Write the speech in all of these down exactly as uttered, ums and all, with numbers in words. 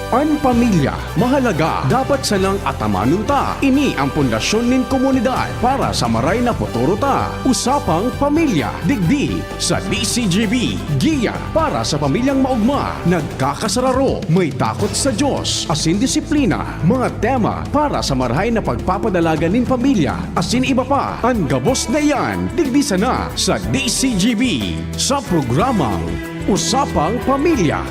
An pamilya mahalaga, dapat sanang atamanon ta. Ini ang pundasyon nin komunidad para sa maray na futuro ta. Usapang Pamilya, digdi sa D C G B. Giya para sa pamilyang maogma, nagkakasararo, may takot sa Diyos, asin disiplina. Mga tema para sa marahay na pagpapadalagan nin pamilya, asin iba pa. An gabos na iyan, digdi sana sa D C G B, sa programang Usapang Pamilya.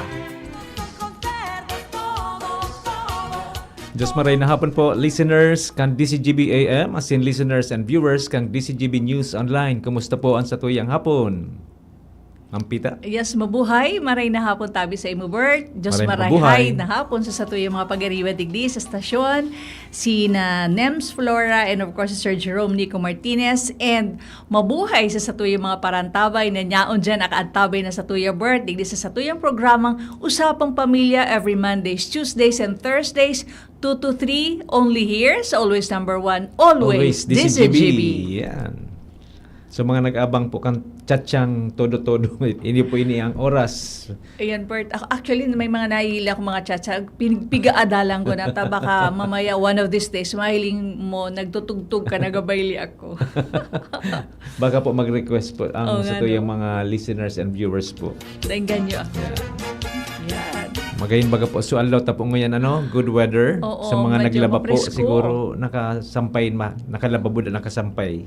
Diyos maray na hapon po, listeners kan D C G B A M, asin listeners and viewers kan D C G B News Online. Kumusta po an satuyang hapon? Ma'am Pita? Yes, mabuhay. Maray na hapon tabi sa imo, Bert. Diyos Maray na maray mabuhay. Hay na hapon sa satuyang mga pag-ariwa digdi sa stasyon. Sina Nems Flora and of course si Sir Jerome Nico Martinez. And mabuhay sa satuyang mga parantabay na nyaon dyan, nakaantabay na satuya, Bert. Digdi sa satuyang programang Usapang Pamilya every Mondays, Tuesdays, and Thursdays, two to three, only here sa Always Number One, Always, Always D C G B. D C G B. Yan. So, mga nag-abang po kan Chatsang Todo-Todo, hindi po ini ang oras. Ayan, Bert. Ako, actually, may mga nahihili akong mga chatsa. Pin-, pigaadalan ko na ta. Baka mamaya, one of these days, mahiling mo, nagtutugtog ka, nagabayli ako. Baka po mag-request po ang Oo nga, satuyang no? mga listeners and viewers po. Dainggan niyo ako. Yan. Magayon baga po, so, aldaw ta po ngayon, ano, good weather. Oo, Sa mga medyo naglaba po, mapresko. siguro nakasampay, ma-, nakalaba po na nakasampay.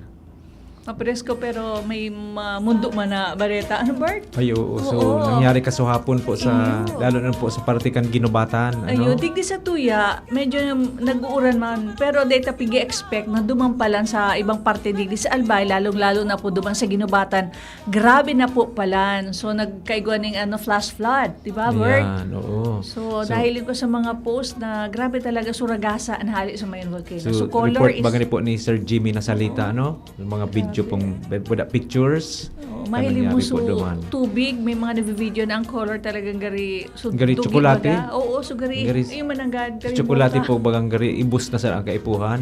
Mapresko, pero may ma-, mundo man na bareta. Ano, Bert? Ay, oo. So, Oo. nangyari kasuhapon po sa, Iyo. lalo na po sa parte kan Guinobatan, ano? Ayun, digdi sa tuya, medyo nag-uuran man, pero data pigi-expect na duman palan sa ibang parte digdi sa Albay, lalong-lalo na po duman sa Guinobatan, grabe na po palan. So, nagkaigwa ning, ano, flash flood, di ba, Bert? Ayan, oo. So, So, nahiling ko sa mga post na grabe talaga suragasa na hali sa Mayon Volcano. So, So, color report is ba gani po ni Sir Jimmy na salita, Oo. ano? Yung mga video Grabe. pong, buda pictures. Oo, Ano mahiling mo nangyari po su duman? tubig, may mga nagvi-video na ang color talagang gari, su Gari dugi tsokolate? baga. Oo, so gari, Gari s-, ayun, mananggad, sa gari tsokolate mocha. po, bagang gari, ibus na sa ang kaipuhan.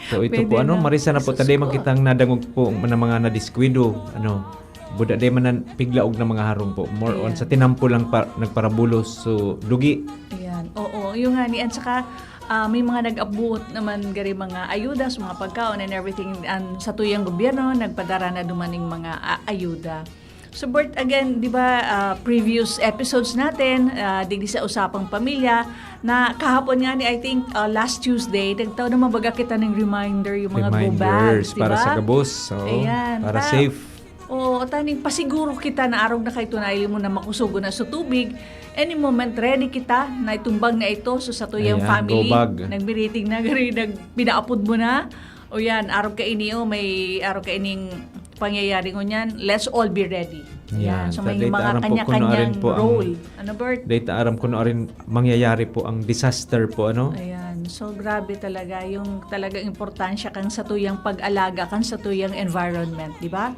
So, ito Pwede po, ano, na. marisa na po, Diyos taday ko. man kitang nadangog po na mga nadiskwido, ano, buda, di man nan-, piglaog na mga harong po. More on Ayan. sa tinampo lang pa, nagparabulos, so, dugi. Ayan, oo, yung nga ni, at saka, ah, may mga nag-abot naman gari mga ayuda sa mga pagkaon and everything. Ang satuyang gobyerno, nagpadara na dumaning mga, ah, ayuda. So, Bert, again, di ba, ah, previous episodes natin, ah, digdi sa Usapang Pamilya, na kahapon nga ni, I think, ah, last Tuesday, nagtao naman baga kita ng reminder, yung mga go Reminders bags, di para ba? sa gabos, oo, Ayan, para ta-, safe. oo, taning pasiguro kita na arog na kay tunay mo na makusugo na sa tubig. Any moment, ready kita na itumbang na ito sa satuyang Ayan, family. go bag. Nagmiriting na, gari, nag-, pinaapod mo na. O yan, arog ka ini, oh, may arog ka ining pangyayari ngunyan. Let's all be ready. Ayan. Yan. So, Ta-, may data mga aram po kuno kanya-kanyang arin po ang, role. Ano, Bert? data aram kuno arin mangyayari po ang disaster po, ano? Ayan. So, grabe talaga yung talagang importansya kan satuyang pag-alaga, kan satuyang environment, di ba?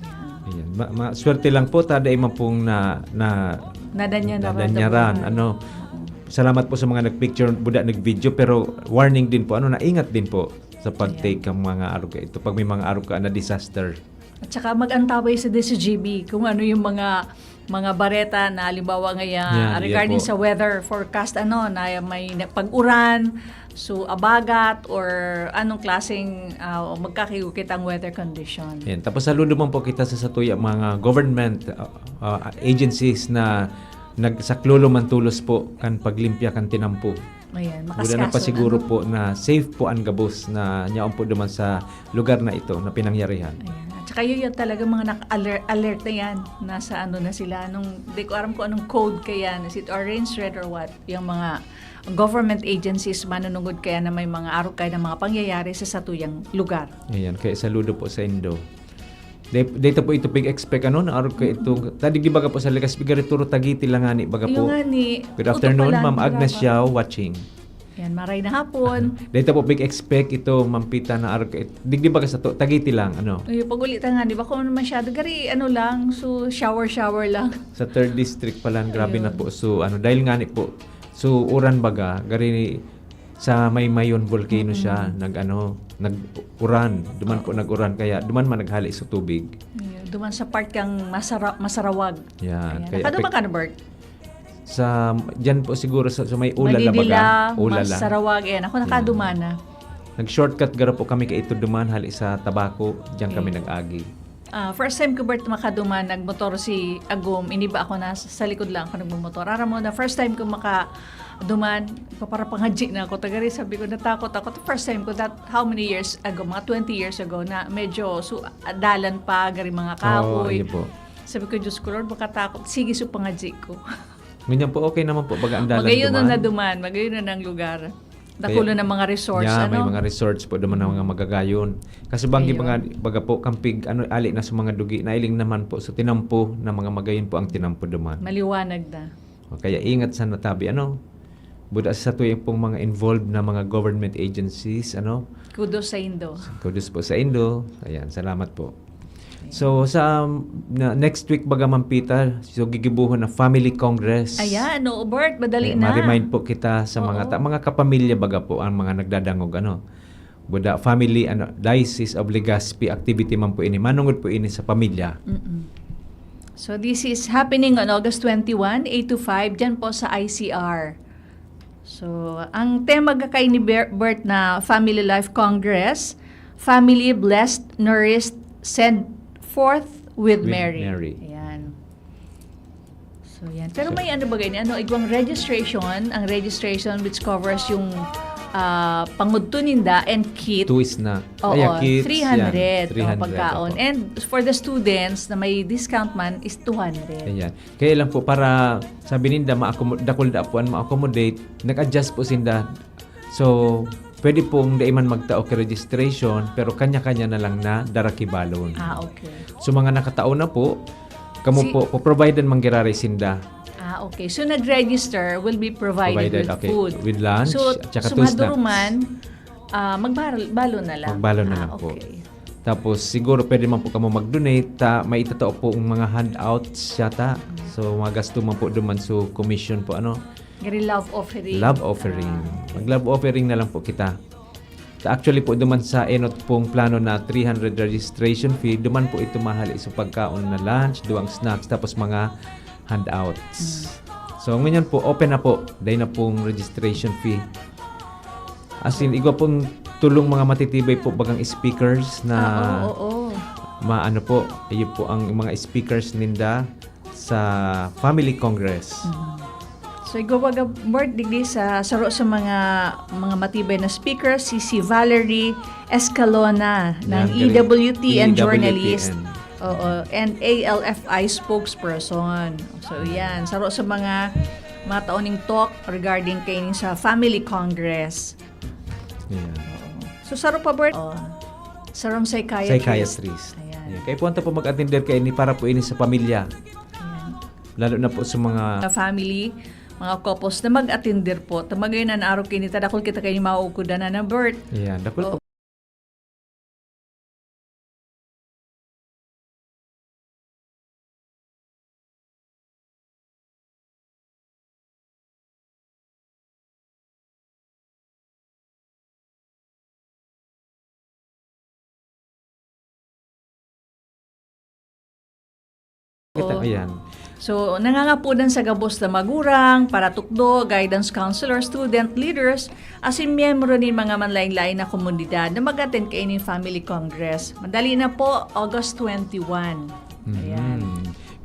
Ayan. Ayan. Ma-, ma-, swerte lang po, ta dai man pong na, na, Nadanyaran. nadanyaran, ano. Salamat po sa mga nag-picture, buda nag-video, pero warning din po, ano, naingat din po sa pag-take Ayan. ang mga arog ka ito, pag may mga arog ka na disaster. At saka mag-antabay sa D C G B kung ano yung mga, mga bareta na, halimbawa, ngaya, Yan, regarding yan po. sa weather forecast, ano, na may na-, pag-uran, so, abagat, or anong klaseng, ah, magkakigukit ang weather condition. Yan. Tapos, saludo man po kita sa satuya, mga government, ah, ah, agencies na nagsaklolo man tulos po kan paglimpya kan tinampo. Ayan, Wala na makaskaso pa siguro na, no? po na safe po ang gabos na nyaon po duman sa lugar na ito na pinangyarihan. Ayan. At saka yun, yun talaga mga naka-alert, alert na yan. Nasa ano na sila, nung, di ko aram kung anong code kaya, is it orange, red, or what? Yung mga government agencies, manunungod kaya na may mga arog kaya na mga pangyayari sa satuyang lugar. Ayan, kaya saludo po sa indo. Day-, dayta po ito pig-expect, ano, na arog ka ito. Mm. Tadig di baga po sa likas, pigarituro Tagiti lang ngani, baga Yung po. nga ni, Good uto afternoon, pala, Ma'am Agnes grabe. Yao, watching. Yan, maray na hapon. Dayta po pig-expect ito, Ma'am Pita, na arog ka it-, digdi baga sa to, Tagiti lang, ano. Ay, pag-uli ta nga, di ba, kung masyado, gari, ano lang, so, shower-shower lang. Sa third district pa lang, grabe na Ayun. po. So, ano, dahil nga ni po, so, uran baga, gari sa may Mayon volcano siya, Mm-mm. nag-ano, nag-uran. Duman po Oo. nag-uran, kaya duman man naghali sa tubig. Ayun, duman sa part kang masara-, masarawag. Yan, Ayan. kaya Nakaduma apek- ka na, Bert? Sa, diyan po siguro sa, sa may Ulala Madidila, baga. Ulala. Masarawag, ayan. Ako nakaduman na. Nag-shortcut garo po kami kay ito duman, hali sa Tabaco, diyan kami Okay. nag-agi. Ah, first time ko, Bert, makaduman, nagmotor si Agum, iniba ako na sa, sa likod lang ako nagmumotor. Aram mo na, first time ko makaduman, paparapangadji na ako. Tagari, sabi ko, natakot ako. The first time ko, that, how many years ago? Mga twenty years ago, na medyo su- dalan pa, gari mga Oo, kahoy. Iyo po. Sabi ko, Diyos ko, Lord, makatakot. Sige, su pangadji ko. Ngunyan po, okay naman po, baga ang dalan Magayon na duman. naduman, magayon na ng lugar. Dakulo Kaya, na mga resorts, yeah, ano? May mga resorts po naman ng mga magagayon. Kasi banggi Ayun. mga baga po, kampig, ano, ali na sa mga dugi, nailing naman po. So, tinampo na mga magayon po ang tinampo duman. Maliwanag na. O, kaya ingat sa natabi, ano? Buda sa tuyo pong mga involved na mga government agencies, ano? Kudos sa indo. Kudos po sa indo. Ayan, salamat po. So, sa um, na, next week baga man, Peter, so gigibuhon na Family Congress. Ayan, oo, Bert, madali Eh, na. Ma-remind po kita sa mga Oo. ta- mga kapamilya baga po ang mga nagdadangog, ano. Buda family, ano, Diocese of Legazpi activity man po ini. Manungod po ini sa pamilya. Mm-mm. So this is happening on August twenty-one, eight to five, dyan po sa I C R. So, ang tema ga kay ni Ber- Bert na Family Life Congress, Family Blessed, Nourished, Send Forth with With Mary. Mary. Ayan. So, yan. Pero So may ano ba ganyan? Ano, igwang registration, ang registration which covers yung ah, pangudto ninda and kit. Two is na. Oo, Ay, ah, kids, three hundred, yan. Three hundred, oh, pagkaon. Opo. And for the students na may discount man is two hundred. Ayan. Kaya lang po, para sabi ninda, ma-accommod- dakul da po ang ma-accommodate, nag-adjust po sinda. So, pwede pong dai man magtao ki registration, pero kanya-kanya na lang na dara ki balon. Ah, okay. So, mga nakatao na po, kamo Si- po, po-providean man giraray sinda. Ah, okay. So, nag-register will be provided Provided, with okay. food. With lunch, So, at saka so two snacks. maduruman, ah, magbal- balon na lang. Magbalo na Ah, lang po. okay. Tapos, siguro pwede man po kamo mag-donate, ta, may itatao po ang mga handouts yata. So, mga gasto man po duman. So, commission po, ano? Gari love offering. Love offering. Ah, okay. Mag-love offering na lang po kita. Ta, actually po, duman sa enot pong plano na three hundred registration fee, duman po ito mahali sa pagkaon na lunch, duwang snacks, tapos mga handouts. Mm. So, ngayon po, open na po. Dai na pong registration fee. As in, igwa pong tulong mga matitibay po, bagang speakers na Ah, oo, oo. maano po, iyo po ang mga speakers ninda sa Family Congress. Mm. So, igwa baga, Bert, digdi sa saro sa mga, mga matibay na speakers, si, si Valerie Escalona ng Yan, galing. E W T N E W T N. journalist. Oo, and A L F I spokesperson. So, yan. Saro sa mga, mga taon ning talk regarding kay sa Family Congress. Yeah. Oo. So, saro pa, Bert? Oh. Sarong psychiatrist. Psychiatrist. Ayan. Yeah. Kaya po, anta po mag-attender kayo ni para po ini sa pamilya. Ayan. Lalo na po sa mga Sa family, mga couples na mag-attender po. Tamagay na naaro kayo ni Tadakol kita kayo ni mauukudan na na, Bert. Ayan. Dakol Oh. po. Kita, Oo. ayan. So, nangangapunan sa gabos na magurang, paratukdo, guidance counselor, student leaders, asin miyembro nin mga manlain-lain na komunidad na mag-attend kaini Family Congress. Madali na po, August twenty-one. Mhm. Ayan.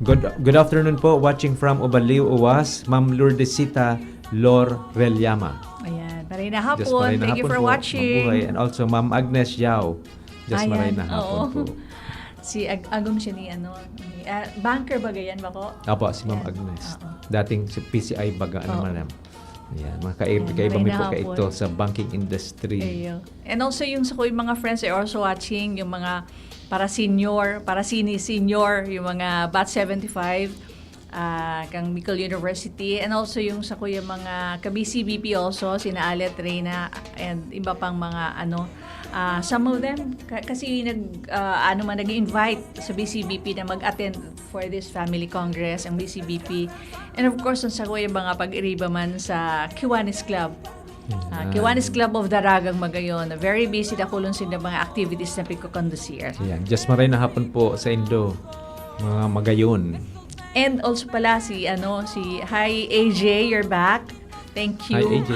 Good, good afternoon po. Watching from Ubaliw, Uwas, Ma'am Lourdesita Lor Reliama. Ayan. Maray na Just hapon. maray na Thank you hapon for po. watching. Mabuhay. And also, Ma'am Agnes Yao. Just Ayan. maray na hapon Oo. po. Si Ag- Agom siya ni ano, ni, ah, banker ba gayan ba ko? Apo, si Ma'am Ayan. Agnes. Oo. Dating si P C I baga, ano Oo. man yan. Ayan, mga ka- Ayan, kaiba mi maray na po hapon. kaito sa banking industry. Iyo. And also yung sa ko, yung mga friends are also watching, yung mga para senior, para sini senior, yung mga batch seventy-five, ah, kang Bicol University, and also yung sa ko, yung mga ka-B C B P also, sina Alet, Reyna, and iba pang mga ano, ah, some of them, ka- kasi nag, ah, ano man, nag-invite sa B C B P na mag-attend for this family congress, ang B C B P. And of course, ang sa ko, yung mga pag-iriba man sa Kiwanis Club. Ah, Ayan. Kiwanis Club of Daragang Magayon, very busy, dakulon sila mga activities na pagkakondusir. Ayan. Just maray na hapon po sa Indo, mga Magayon. And also pala si, ano, si, hi, A J, you're back. Thank you. Hi, A J.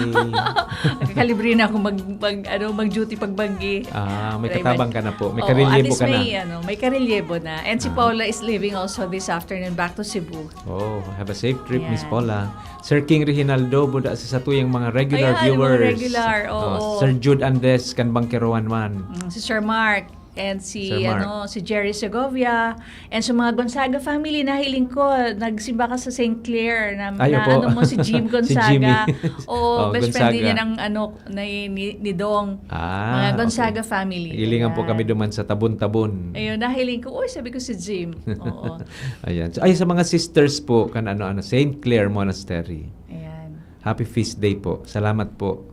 Nakakalibre na ako mag, mag, ano, mag-duty pagbanggi. Ah, may Driver. Katabang ka na po. May Oo, at karelyebo least ka na. may, ano, may karelyebo na. And si Ah. Paula is leaving also this afternoon back to Cebu. Oh, have a safe trip, Miss Yan. Paula. Sir King Reginaldo, buda sa satuyang mga regular Ayan, mga viewers. regular, Oh, oo. Sir Jude Andes, kan Bangkeroan man. Mm, si Sir Mark, and si, Sir Mark. ano, si Jerry Segovia, and sa mga Gonzaga family, nahiling ko, nagsimba ka sa Saint Clair, na, Ay, na opo. ano mo, si Jim Si Jimmy. Gonzaga. Oo, Oh, best friend din Gonzaga. niya ng, ano, ni, ni, ni Dong. Ah, Mga Gonzaga okay. family. Nahilingan po Ayan. kami duman sa Tabon-Tabon. Ayun, nahiling ko, "Uy," sabi ko, "si Jim." Oo. Ayan. So, ay, sa mga sisters po, kan ano, ano, Saint Clair Monastery. Ayan. Happy Feast Day po. Salamat po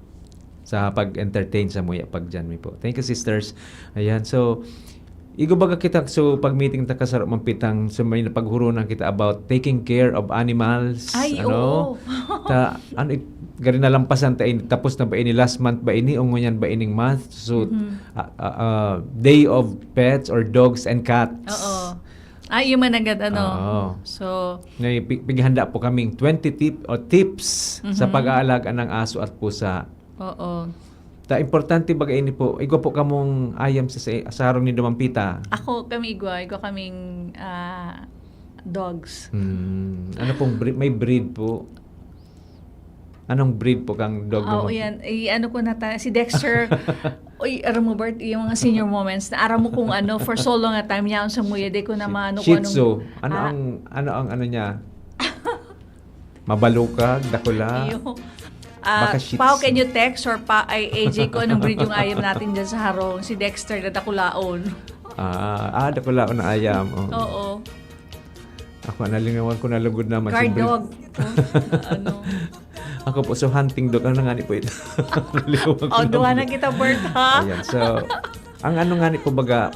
sa pag-entertain sa muya pag dyan mi po. Thank you, sisters. Ayan. So, igo baga kita, so, pag-meeting ta kasaro man pitang, so, may napaghurunan kita about taking care of animals. Ay, Ano? oo. Ta, ano, it-, gari nalampasan ta ini, tapos na ba ini, last month ba ini, o ngunyan ba ining month? So, Mhm. ah, ah, ah, Day of Pets or Dogs and Cats. Oo. Ay, yun man agad, ano. Oo. So, May pi-, pighanda po kaming twenty tip o tips sa Mhm. pag-aalaga ng aso at pusa. Oo. Ta, importante baga ini po, igwa po kamong ayam sa, sa, sa harong ni Dumampita. Ako, kami igwa, igwa kaming, ah, dogs. Hmm. Ano pong breed? May breed po? Anong breed po kang dog Ah, mo? oo, yan. Eh, ano ko na ta-, si Dexter. Uy, aram mo, Bert, yung mga senior moments, na aram mo kung ano, for so long a time, yaon sa muya, di ko na Shi-, maano Shih kung anong Tzu. Ano Ah. ang, ano ang ano niya? Mabalukag, dakula? Iyo. Ah, Baka Shih Pao, Tzu. can you text or pa, ay, A J, kung anong breed yung ayam natin dyan sa harong? Si Dexter na dakulaon. Ah, ah, dakulaon na ayam, oh. Oo. Ako, nalingawan ko na lugod naman, Guard siyempre. dog. Oh, ano? Ako po, so hunting dog. Ano na nga ni po ito? Nalingawan ko Oh, na duha po. na kita, Bert, ha? Ayan, so, ang ano nga ni po baga,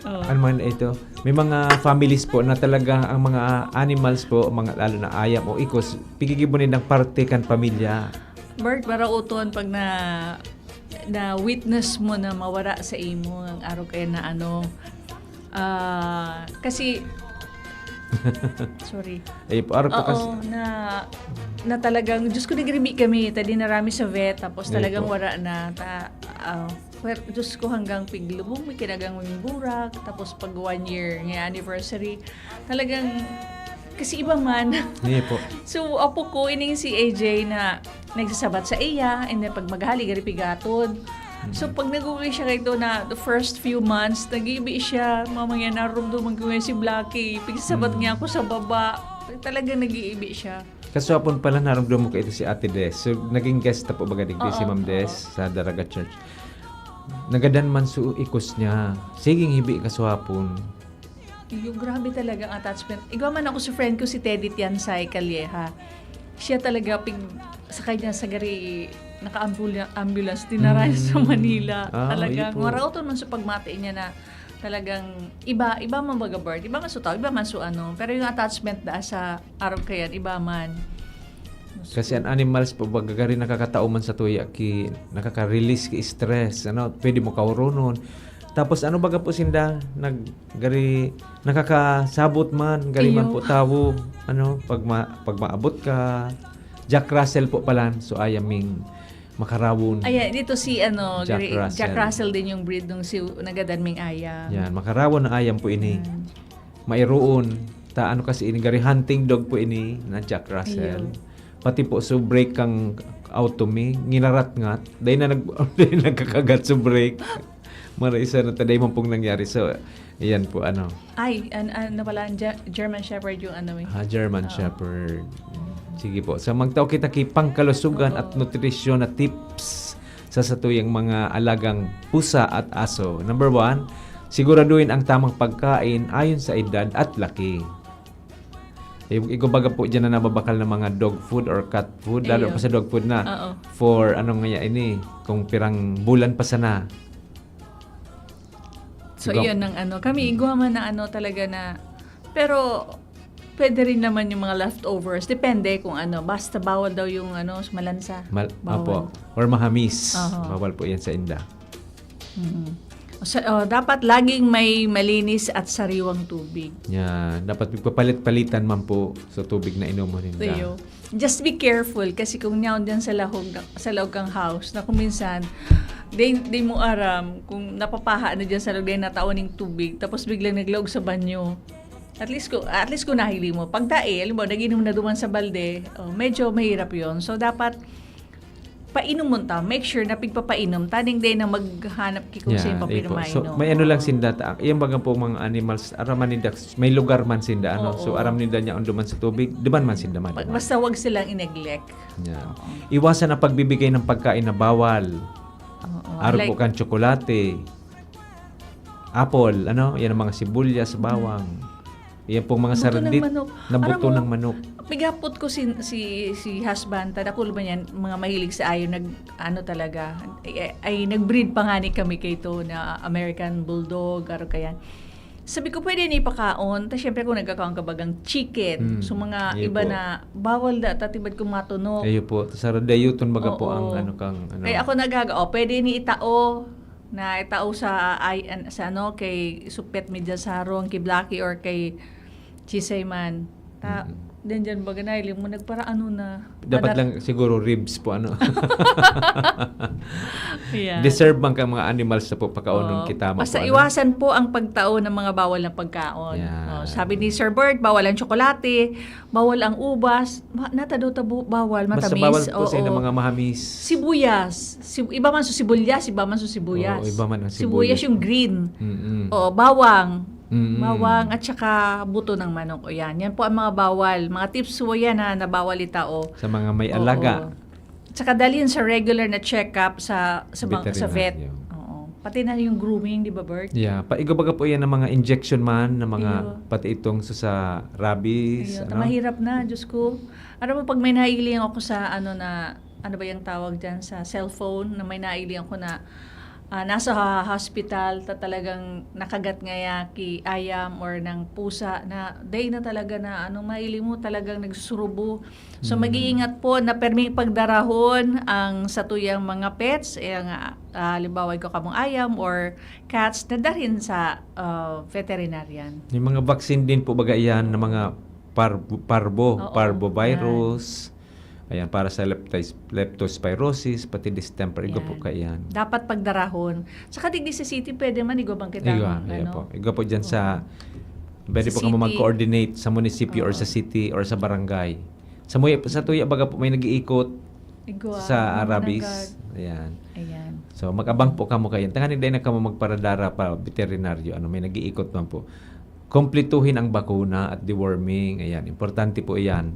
Oh. ano man ito? May mga families po na talaga ang mga animals po, mga lalo na ayam o ikos, pigigibo nilang parte kan pamilya. Bert, marauton pag na, na-witness mo na mawara sa imo ang arog kaya na ano, ah, kasi, sorry. Ay, po, arog ka Oo, kasi. na, na talagang, Diyos ko, nagribi kami, ta dinara mi sa vet, tapos Ay, talagang po. wara na. Ta, ah, wer-, Diyos ko, hanggang piglubong mi, kinagang ming burak, tapos pag one year nga anniversary, talagang, kasi iba man. Hindi po. So, apo ko, ining si A J na nagsasabat sa iya, and then pag maghali, gari pigatod. So, Mm. pag nag-uwi siya kaito na the first few months, nag-iibi siya, "Mama, yan, narumduman ko ngayon si Blackie. Pigsasabat Mm. niya ako sa baba." Talagang nag-iibi siya. Kaswapon pala, narumduman ko ito si Ate Des. So, naging guest na po baga digdi Oo, si Ma'am Des oo. sa Daraga Church. Nagadan man su ikos niya. Siging hibi kaswapon. Iyo, grabe talaga ang attachment. Igwa man ako sa friend ko, si Teddy Tiansay Calleja. Siya talaga, pig-, sa kanya, sa gari, naka-ambula-, ambulance, dinara niya sa Mm. Manila. Ah, Talagang, iyo po. marauton man sa pagmati niya na talagang iba, iba man baga, Bert, iba man sa tao, iba man sa ano. Pero yung attachment da sa arog kayan, iba man. Kasi ang animals po, baga gari nakakatao man sa tuya, ki, nakaka-release ki stress, ano, pwede mo kauronon. Tapos ano baga po sinda, nag, gari, nakakasabot man, gari man Iyo. po tawo, ano, pag ma-, pag maabot ka, Jack Russell po palan, so ayaming makarawon. Ayan, dito si, ano, Jack gari, Jack Russell. Russell din yung breed nung si, nagadan ming ayam. Yan, makarawon na ayam po ini. Yan. Mairoon, ta ano kasi ini, gari hunting dog po ini na Jack Russell. Iyo. Pati po, so brake kang auto mi, nginaratngat. Dahil na nag-, dahil nagkakagat so brake. Mara isa na ta, dahil man pong nangyari. So, ayan po, ano. Ay, an-, ano pala, ang Ge-, German Shepherd yung ano eh. Ah, German Oo. Shepherd. Sige po. Sa magtao kita ki pangkalusugan Oo. at nutrisyon na tips sa satuyang mga alagang pusa at aso. Number one, siguraduhin ang tamang pagkain ayon sa edad at laki. I-, ikumbaga po dyan na nababakal na mga dog food or cat food, lalo Iyo. pa sa dog food na Oo. for ano nga ini, kung pirang bulan pa sana. So, Ikaw? yun ang ano. Kami, igwa man na ano talaga na, pero pwede rin naman yung mga leftovers. Depende kung ano. Basta bawal daw yung ano, malansa. Mal-, Bawal. opo. Or mahamis. Oho. Bawal po yan sa inda. Mm. Sa, oh, dapat laging may malinis at sariwang tubig. Yeah, dapat pigpapalit-palitan man po sa tubig na inomon ninda. Iyo. Just be careful kasi kung nyaon dyan sa lahog na, sa laog kang house na kung minsan di, di mo aram kung napapaha na dyan sa loob dahil nataon ng tubig tapos biglang naglaog sa banyo. At least ko at least kung nahili mo. Pag dai, alam mo, nag-inom na duman sa balde, oh, medyo mahirap 'yon. So dapat painomon ta, make sure na pigpapainom ta ning day na maghanap ki kung sino Yeah, pa eh po. So, pinamainom. may ano lang Oo. sinda ta. Iyang bagang po mga animals, araman ninda, may lugar man sinda. Ano? So, Oo. aram ninda niya doon duman sa tubig, duman man sinda man. Pag, basta wag silang i-neglect. Yeah. Oo. Iwasan ang pagbibigay ng pagkain na bawal. Oo. Arog Like, po kan tsokolate, apple, ano? Yan ang mga sibuyas, bawang. Yan pong mga Buto ng sarandit manok. na buto Aram mo, ng manok. Pigapot ko si, si, si husband, ta, dakul ba niyan, mga mahilig sa ayo, nag, ano talaga, ay, ay, nagbried pa nga ni kami kay to na American Bulldog, aro kaya. Sabi ko, pwede ni ipakaon. Ta syempre kung nagkakaon ka bagang chicken, Hmm. so mga Iyo iba po. na bawal da, tatibad kong matunok. Ayo po, sa radayuton baga po Oo. Ang ano kang ano. Kaya ako nagaga, oh, pwede ni itao na itao sa ay an- sa ano kay Supet Media Sarong, kay Blackie or kay Chisay man. Ta, Mm-mm. Diyan diyan baga na, ilim mo nagparaano na. Dapat Madar- lang siguro ribs po ano. Yeah. Deserve man kang mga animals na po pakaonon Oo. kita. Basta Mapo, ano? Iwasan po ang pagtao ng mga bawal na pagkaon. Yan. Oh, sabi ni Sir Bert, bawal ang tsokolate, bawal ang ubas, ma- natado tabo, bawal, Basta matamis. Bawal po sa Oo. Mga mahamis. Sibuyas. Sib- iba man sa sibuyas, iba man sa sibuyas. Oo, iba man ang Sibuyas sibuyas. Yung green. Mm-mm. Oo, bawang. Mm-mm. Bawang at saka buto ng manok. O yan. Yan po ang mga bawal. Mga tips po yan ha, na bawal itao. Sa mga may Oo. Alaga. Tsaka dalhin sa regular na check-up sa sa, mga, sa vet. Veterinaryo. Oo. Pati na yung grooming, di ba, Bert? Yeah, pa iga baga po yan ng mga injection man, ng mga Iyo. Pati itong sa, sa rabies, Ayun, ano? Mahirap na, Diyos ko. Alam mo, pag may nailing ako sa ano na, ano ba yung tawag dyan, sa cellphone, na may nailing ako na ah, nasa ha- hospital, ta talagang nakagat ngaya ki ayam or ng pusa na day na talaga na ano, mahiling mo talagang nagsusurubo. So, Mm. mag-iingat po na perming pagdarahon ang satuyang mga pets, eh, ang, ah, halimbawa, ikaw kamong ayam or cats, na dalhin sa ah, veterinarian. Yung mga vaccine din po baga yan ng mga par- parbo, Oo, parvovirus. Ayan, para sa leptis- leptospirosis, pati distemper, igo po Yan. Kayan. Dapat pagdarahon. Saka digdi sa city, pwede man, igwa bang kita, Igwa, ano? Iya po. Igwa po dyan sa, pwede Sa po kamo city. Mag-coordinate sa munisipyo or Oo. Sa city or sa barangay. Sa, muya, sa tuya baga po may nag-iikot Igwa, sa mga Arabis. nagag- Ayan. Ayan. So, mag-abang po kamo kayan. Tanganing dahil na kamo magparadara pa veterinaryo, ano, may nag-iikot man po. Kompletuhin ang bakuna at deworming. Ayan, importante po iyan.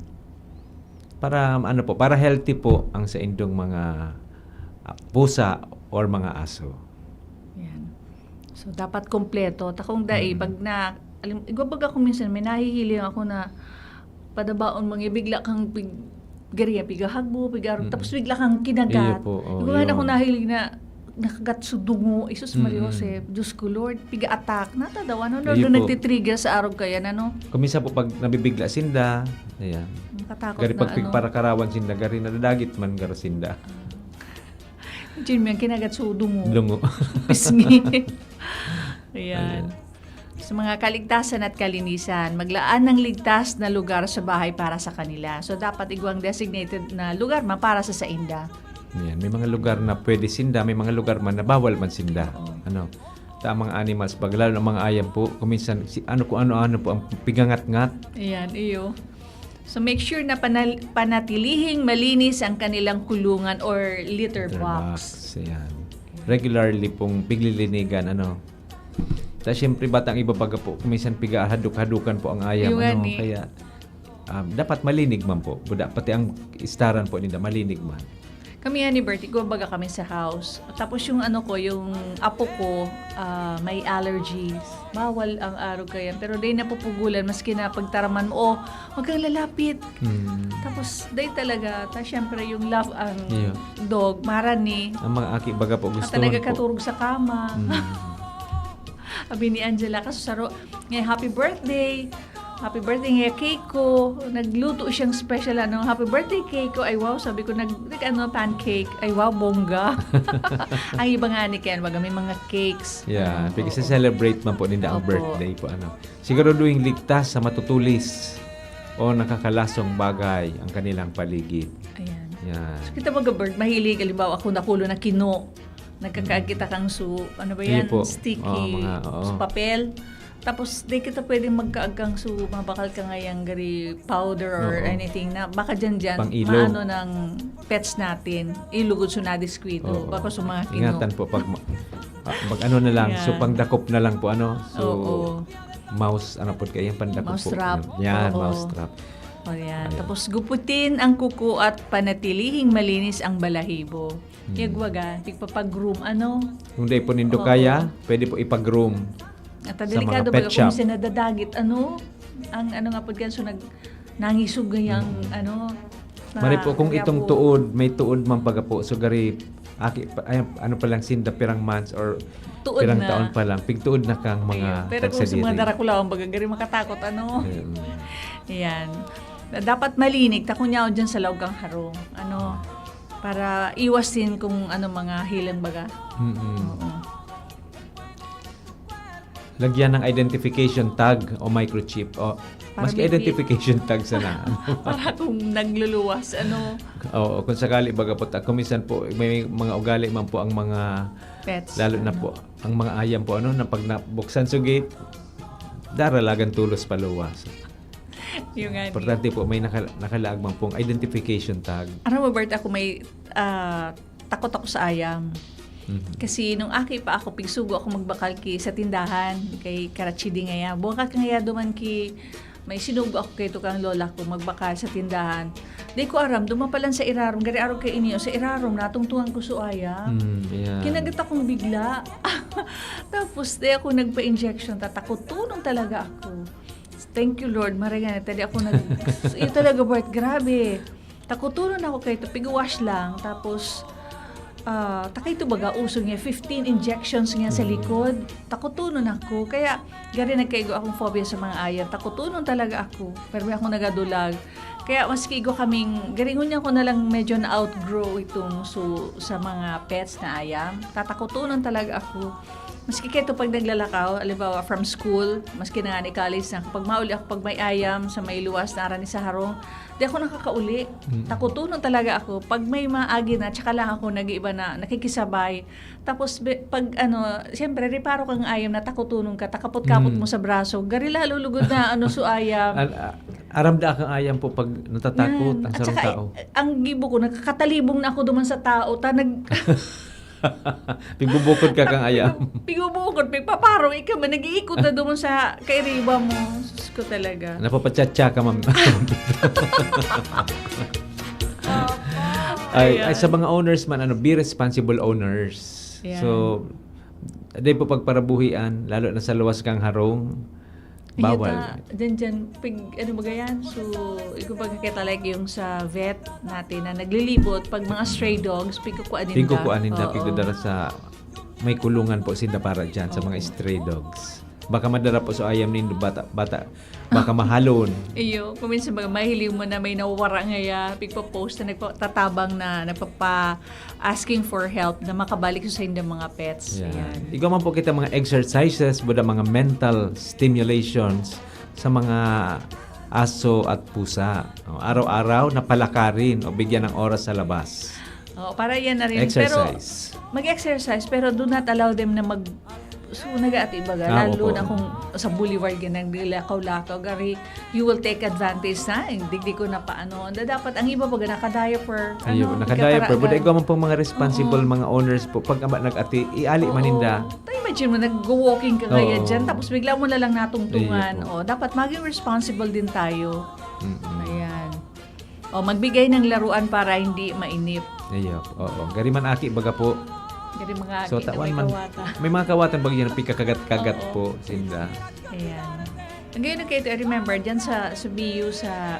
Para, ano po, para healthy po ang sa indong mga ah, pusa or mga aso. Yan. So, dapat kompleto. Takong dai, Mm. pag na, alam, igwa baga ako minsan, may nahihiling ako na padabaon mo, bigla kang pig, gariya, pigahagbo, pigarog, Mm. Tapos bigla kang kinagat. Iyo po, oh, Igwa nga yun. Ako nahiling na nakagat sa dungo. Isus, Maria Mm. Jose, Diyos ko, Lord, piga-attack. Natadaw, ano, Iyo Lord, po. Nagtitrigger sa arog kaya, ano? Kung minsan po pag nabibigla sinda, ayan. Makatakot Gari na, pag ano? Pigparakarawan sinda, gari nadadagit man garo sinda. Jin, may kinagat sa dungo. Dungo. Pisngi. Ayan. Ayan. Sa mga kaligtasan at kalinisan, maglaan ng ligtas na lugar sa bahay para sa kanila. So, dapat igwang designated na lugar man para sa sainda. Ayan. May mga lugar na pwede sinda, may mga lugar man na bawal man sinda. Oo. Ano? Ta mga animals, pag lalo ng mga ayam po, kung minsan, si, ano kung ano-ano po ang pigangat-ngat. Ayan, iyo. So, make sure na panal- panatilihing malinis ang kanilang kulungan or litter Litter box. Box. Ayan. Regularly pong piglilinigan, ano. Tapos, siyempre, bata ang iba baga po, kung minsan piga-hadok-hadukan po ang ayam, Yung ano. gani. Kaya, um, dapat malinig man po. Buda, pati ang istaran po nila, malinig man. Kami nga ni Bertie, baga kami sa house. Tapos yung ano ko, yung apo ko, ah, may allergies. Bawal ang arog kaya. Pero day napupugulan, maski na pagtaraman mo, oh, wag kang lalapit. Hmm. Tapos, day talaga, ta, syempre yung love ang Yeah. dog, marani. Ang mga aki baga po gusto At talaga katurog sa kama. Hmm. Abi ni Angela, kasusaro, ngay happy birthday. Happy birthday nga cake ko. Nagluto siyang special, ano, "Happy birthday cake ko." Ay, wow, sabi ko, nag, nag, ano, pancake. Ay, wow, bongga. Ang iba nga ni Ken, baga may mga cakes. Yeah, ano, oo. Pag-celebrate man po ninda ang Opo. Birthday po, ano. Siguraduhing ligtas sa matutulis o nakakalasong bagay ang kanilang paligid. Ayan. Yan. So, kita baga, Bert, mahilig, halimbawa, ako nakulo na kino. Nagkakaagit Mm. akang su-, ano ba Sige yan? po. Sticky Oo, mga, oo. Su-, papel. Tapos, di kita pwedeng magkaag kang su-, mabakal ka ngayang gari powder or Oo. anything na baka dyan-dyan, Pang-ilo. maano ng pets natin, ilugod su nadiskwito, Oo. baka su mga kino. Ingatan po pag ma-, ah, mag-ano na lang, so Yan. pangdakop na lang po, ano, so Oo. mouse, ano po kayo, yung pandakop Mouse po. trap. Yan, Oo. mouse trap. O yan. Ayan. Tapos, guputin ang kuko at panatilihing malinis ang balahibo. Hmm. Yagwaga, tigpapag-groom, ano? Kung di po nindo Oo. kaya, pwede po ipag-groom At sa mga delikado pet baga kung shop. Minsan nadadagit, ano? Ang ano nga po dyan, so nag-, nangisog gayang, Mm. ano, Mari po, kung itong tuod, may tuod man baga po, so gari, aki, pa-, ay, ano pa lang, sinda pirang months or Tuod pirang na. taon pa lang, pigtuod na kang mga Ayun. Pero kung sa mga tagsadiri. Darakulawan, baga gari makatakot, ano? Mm. Ayan. Dapat malinig, ta kun yaon dyan sa laog kang harong. Ano? Para iwas din kung ano, mga hilang baga. Mm-mm. Oo. Lagyan ng identification tag o microchip. O, Para maski may identification tag sana. Para kung nagluluwas, ano. Oo, kung sakali, baga po, ta-, kung minsan po, may mga ugali man po ang mga, Pets, lalo na ano. po, ang mga ayam po, ano, na pag nabuksan sa gate, daralagan tulos paluwas. Yung nga, Importante po, may naka-, nakalaag man pong identification tag. Aram mo, Bert, ako may, ah, takot ako sa ayam. Mhm. Kasi nung aki pa ako, pigsugo ako magbakal ki sa tindahan, kay Karachi di ngaya. Buwakal ka ngaya duman ki, may sinugo ako kay tukang lola ko, magbakal sa tindahan. Di ko aram, duman pa lang sa irarom, gari arog kay ini, sa irarom, natungtungan ko su ayam. Mm, ayan. Kinagat akong bigla. Tapos, di ako nagpa-injection, tatakotonon talaga ako. Thank you, Lord. Maray nga, tadi ako nag-, yun talaga, Bert, grabe. Takotonon ako kay ito, pig-wash lang. Tapos, ah, takay ito baga, uso niya, fifteen injections niya sa Mm. likod. Takotonon ako. Kaya, gari nagkaigo akong phobia sa mga ayam. Takotonon talaga ako. Pero may ako nagadulag. Kaya maski igo kaming, garingon niya ko na lang medyo na-outgrow itong su-, sa mga pets na ayam. Tatakotonon talaga ako. Maski kaito pag naglalakaw, halimbawa from school, maski na nga ni college na, kapag mauli ako, pag may ayam sa may luwas na arani sa harong, di ako nakakauli. Mm. Takotonon talaga ako. Pag may maagi na, tsaka lang ako nag-iiba na nakikisabay. Tapos, be-, pag ano, siyempre, reparo kang ayam na takotonon ka, takapot-kapot Mm. mo sa braso, gari lalo lugod na ano, su ayam. Al-, a-, aram da kang ayam po pag natatakot Yan. ang At sarong saka, tao. Ang gibo ko, nakakatalibong na ako duman sa tao, ta nag- Pigbubukod ka kang ayam. Pigbubukod, pigpaparong, ikaw man, nag-iikot na duman sa kairiba mo. Sus ko talaga. Napapachatcha ka, ma'am. Ay, ay, Ayan. Sa mga owners man, ano, be responsible owners. Ayan. So, di po pagparabuhian, lalo na sa luwas kang harong, bawal. Iya ta, dyan, dyan, pig, ano ba yan? So, ikaw pag kita, like, yung sa vet natin na naglilibot, pag mga stray dogs, pigkukuha ninda. Pigkukuha ninda, Oo. Pigdadara sa may kulungan po sinda para dyan, sa mga Oo. stray dogs. Baka madara po sa ayam nindo, bata, bata, baka mahalon. Iyo, kung minsan baga mahiling mo na may nawawara ngaya, pigpo-post na nagpatatabang na, nagpapa-, asking for help na makabalik sa saindang mga pets. Yan. Ayan. Igwa man po kita mga exercises, buda mga mental stimulations sa mga aso at pusa. O, araw-araw na palakarin o bigyan ng oras sa labas. Oo, para yan na rin. Exercise. Pero mag-exercise, pero do not allow them na mag-, so, nag-aati baga, Ah, lalo opo. na kung sa boulevard ka naglilakaw-lakaw, gari, you will take advantage na, eh, digdi ko na paano. Anda, dapat ang iba baga naka-diaper. Ayun, ano, naka-diaper. Buda, ikataragan. Igwa man pong mga responsible, Oo. mga owners po. Pag ama nag-ati, iali man Oo. ninda. Ta, imagine mo, nag-walking ka ngayon Oo. dyan, tapos bigla mo na lang natungtungan. Ayun po. O, dapat maging responsible din tayo. Mm-mm. Ayan. O, magbigay ng laruan para hindi mainip. Iyo, oo. Gari man aki, baga po. Gari mga So, aki na tawan may man, kawatan. May mga kawatan bagyo na pigkakagat-kagat Oo. po, sinda. Ayan. Ang ganyan kayo, I remember, dyan sa, sa B U sa,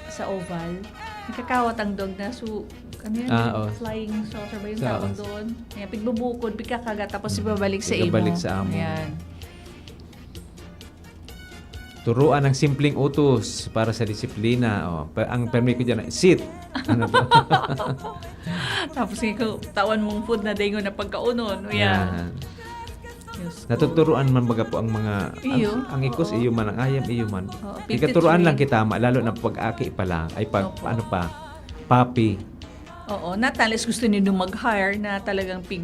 sa Oval, nagkakawat ang dog na su-, ano yun? Ah, oh. Flying saucer ba yung Sa tawag os- doon? Ayan, pigbubukod, pigkakagat, tapos Mm. ibabalik sa imo. Ibabalik sa amo. Ayan. Turuan ang simpleng utos para sa disiplina. Oh, pa- ang permi ko dyan, sit. Ano to? Tapos nga ko, tawan mong food na daingon na pagkaunon. O yan. Yan. Diyos ko. Natuturuan man baga po ang mga, Iyo. ang, ang ikos, Oo. iyo man, ang ayam, iyo man. Oo, Ikaturuan fifty-three. Lang kita, ma- lalo na pag-aki pa lang, ay pag, Opo. Ano pa, puppy. Oo, not unless gusto niyo mag-hire na talagang pig,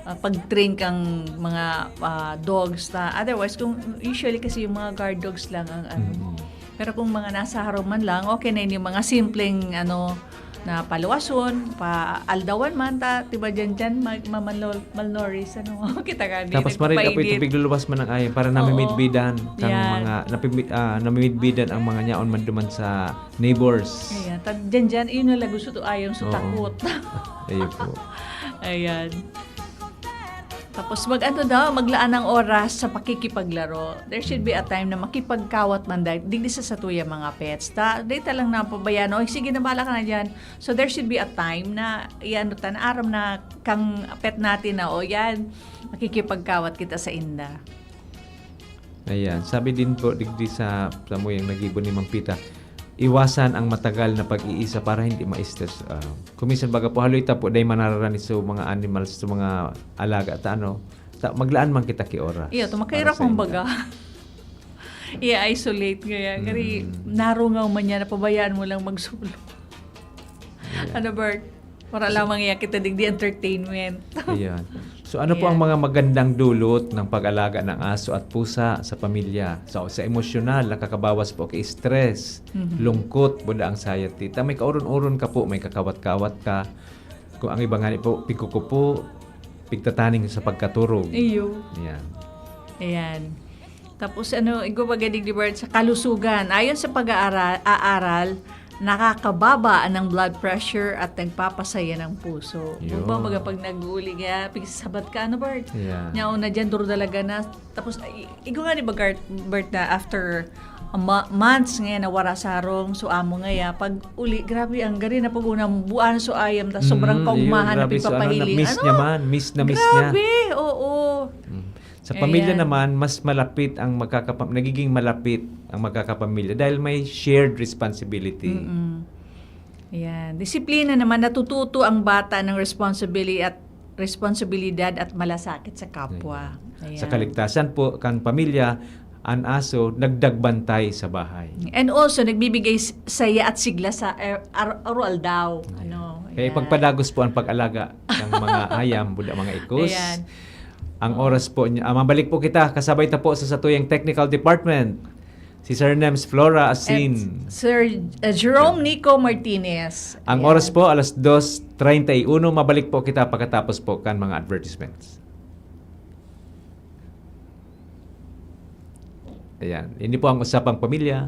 ah, pag-train kang mga ah, dogs ta. Otherwise, kung usually kasi yung mga guard dogs lang ang ano. Mm. Pero kung mga nasa harong man lang, okay na yun yung mga simpleng ano, na paluwason, paaldawan man ta, diba dyan dyan, mag, mamanol, malnourished, ano, kita ka din. Tapos maray na po ito, pigluluwas man ang ayan para namimidbidan kang Yan. Mga napimi, ah, namimidbidan ang mga nyaon man duman sa neighbors. Ayan, ta, dyan dyan, yun na lang gusto to, ayaw sa Oo. Takot. Ayun po. Ayan. Tapos mag-ano daw, maglaan ng oras sa pakikipaglaro. There should be a time na makipagkawat man dahil digdi sa satuya mga pets. Ta, data lang na pabayaan, "Oy, sige na, bala ka na dyan." So there should be a time na iano ta na aram na kang pet natin na, "O yan, makikipagkawat kita sa inda." Ayan. Sabi din po, digdi sa, sa muyang nagibo ni Ma'am Pita, iwasan ang matagal na pag-iisa para hindi ma-stress. Ah, kuminsan baga po, haloy ta po, dahil manararani sa mga animals, sa mga alaga, ta ano, ta, maglaan man kita ki oras. Iya, Para tumakirap sa mong inda. Baga. I-isolate kaya. Kari, Mm. narungaw man niya, napabayaan mo lang magsulo. Ayan. Ano, Bert? Para lamang iya kita digdi entertainment. Ayan. So ano po Ayan. Ang mga magandang dulot ng pag-alaga ng aso at pusa sa pamilya? So sa emosyonal, nakakabawas po kay stress, Mhm. Lungkot, buda anxiety. Ta may kauron-oron ka po, may kakawat-kawat ka. Kung ang iba nga po, pigkukupo, pigtataning sa pagkaturog. Iyo. Ayan. Ayan. Tapos ano, igo pagadig ni Bert sa kalusugan. Ayon sa pag-aaral, aaral, nakakababa ng blood pressure at nagpapasaya ng puso. Yun. Kumbaga pag nag-uuli ka, pigsabat ka, ano, Bert? Yeah. Nyaon na dyan, duro talaga na. Tapos, i- igo nga ni Bagart, Bert, na after a mo- months ngayon na wara sa harong, so amo nga ya, pag uli, grabe, ang gari na pag unang buwan so ayam, tas sobrang Mm, kaugmahan yun, na grabe. So, ano, pigpapahiling. na-miss Ano? niya man, miss na miss niya. Grabe, oo. Mm. Sa pamilya Ayan. Naman, mas malapit ang magkakapam nagiging malapit ang magkakapamilya dahil may shared responsibility. Mm-mm. Ayan. Disiplina naman, natututo ang bata ng responsibility at responsibilidad at malasakit sa kapwa. Ayan. Sa kaligtasan po kan pamilya, an aso nagdagbantay sa bahay. And also, nagbibigay s- saya at sigla sa er- ar- araw-aldaw. Ano, Kaya ayan. Pagpadagos po ang pag-alaga ng mga ayam, buda mga ikus. Ayan. Ang oras po niya, ah, mabalik po kita, kasabay ta po sa satuyang technical department. Si Sir Nems Flora Asin. At Sir uh, Jerome Nico Martinez. Ang Ayan. Oras po, alas dos treinta y uno. Mabalik po kita pagkatapos po kan mga advertisements. Ayan. Ini po ang Usapang Pamilya.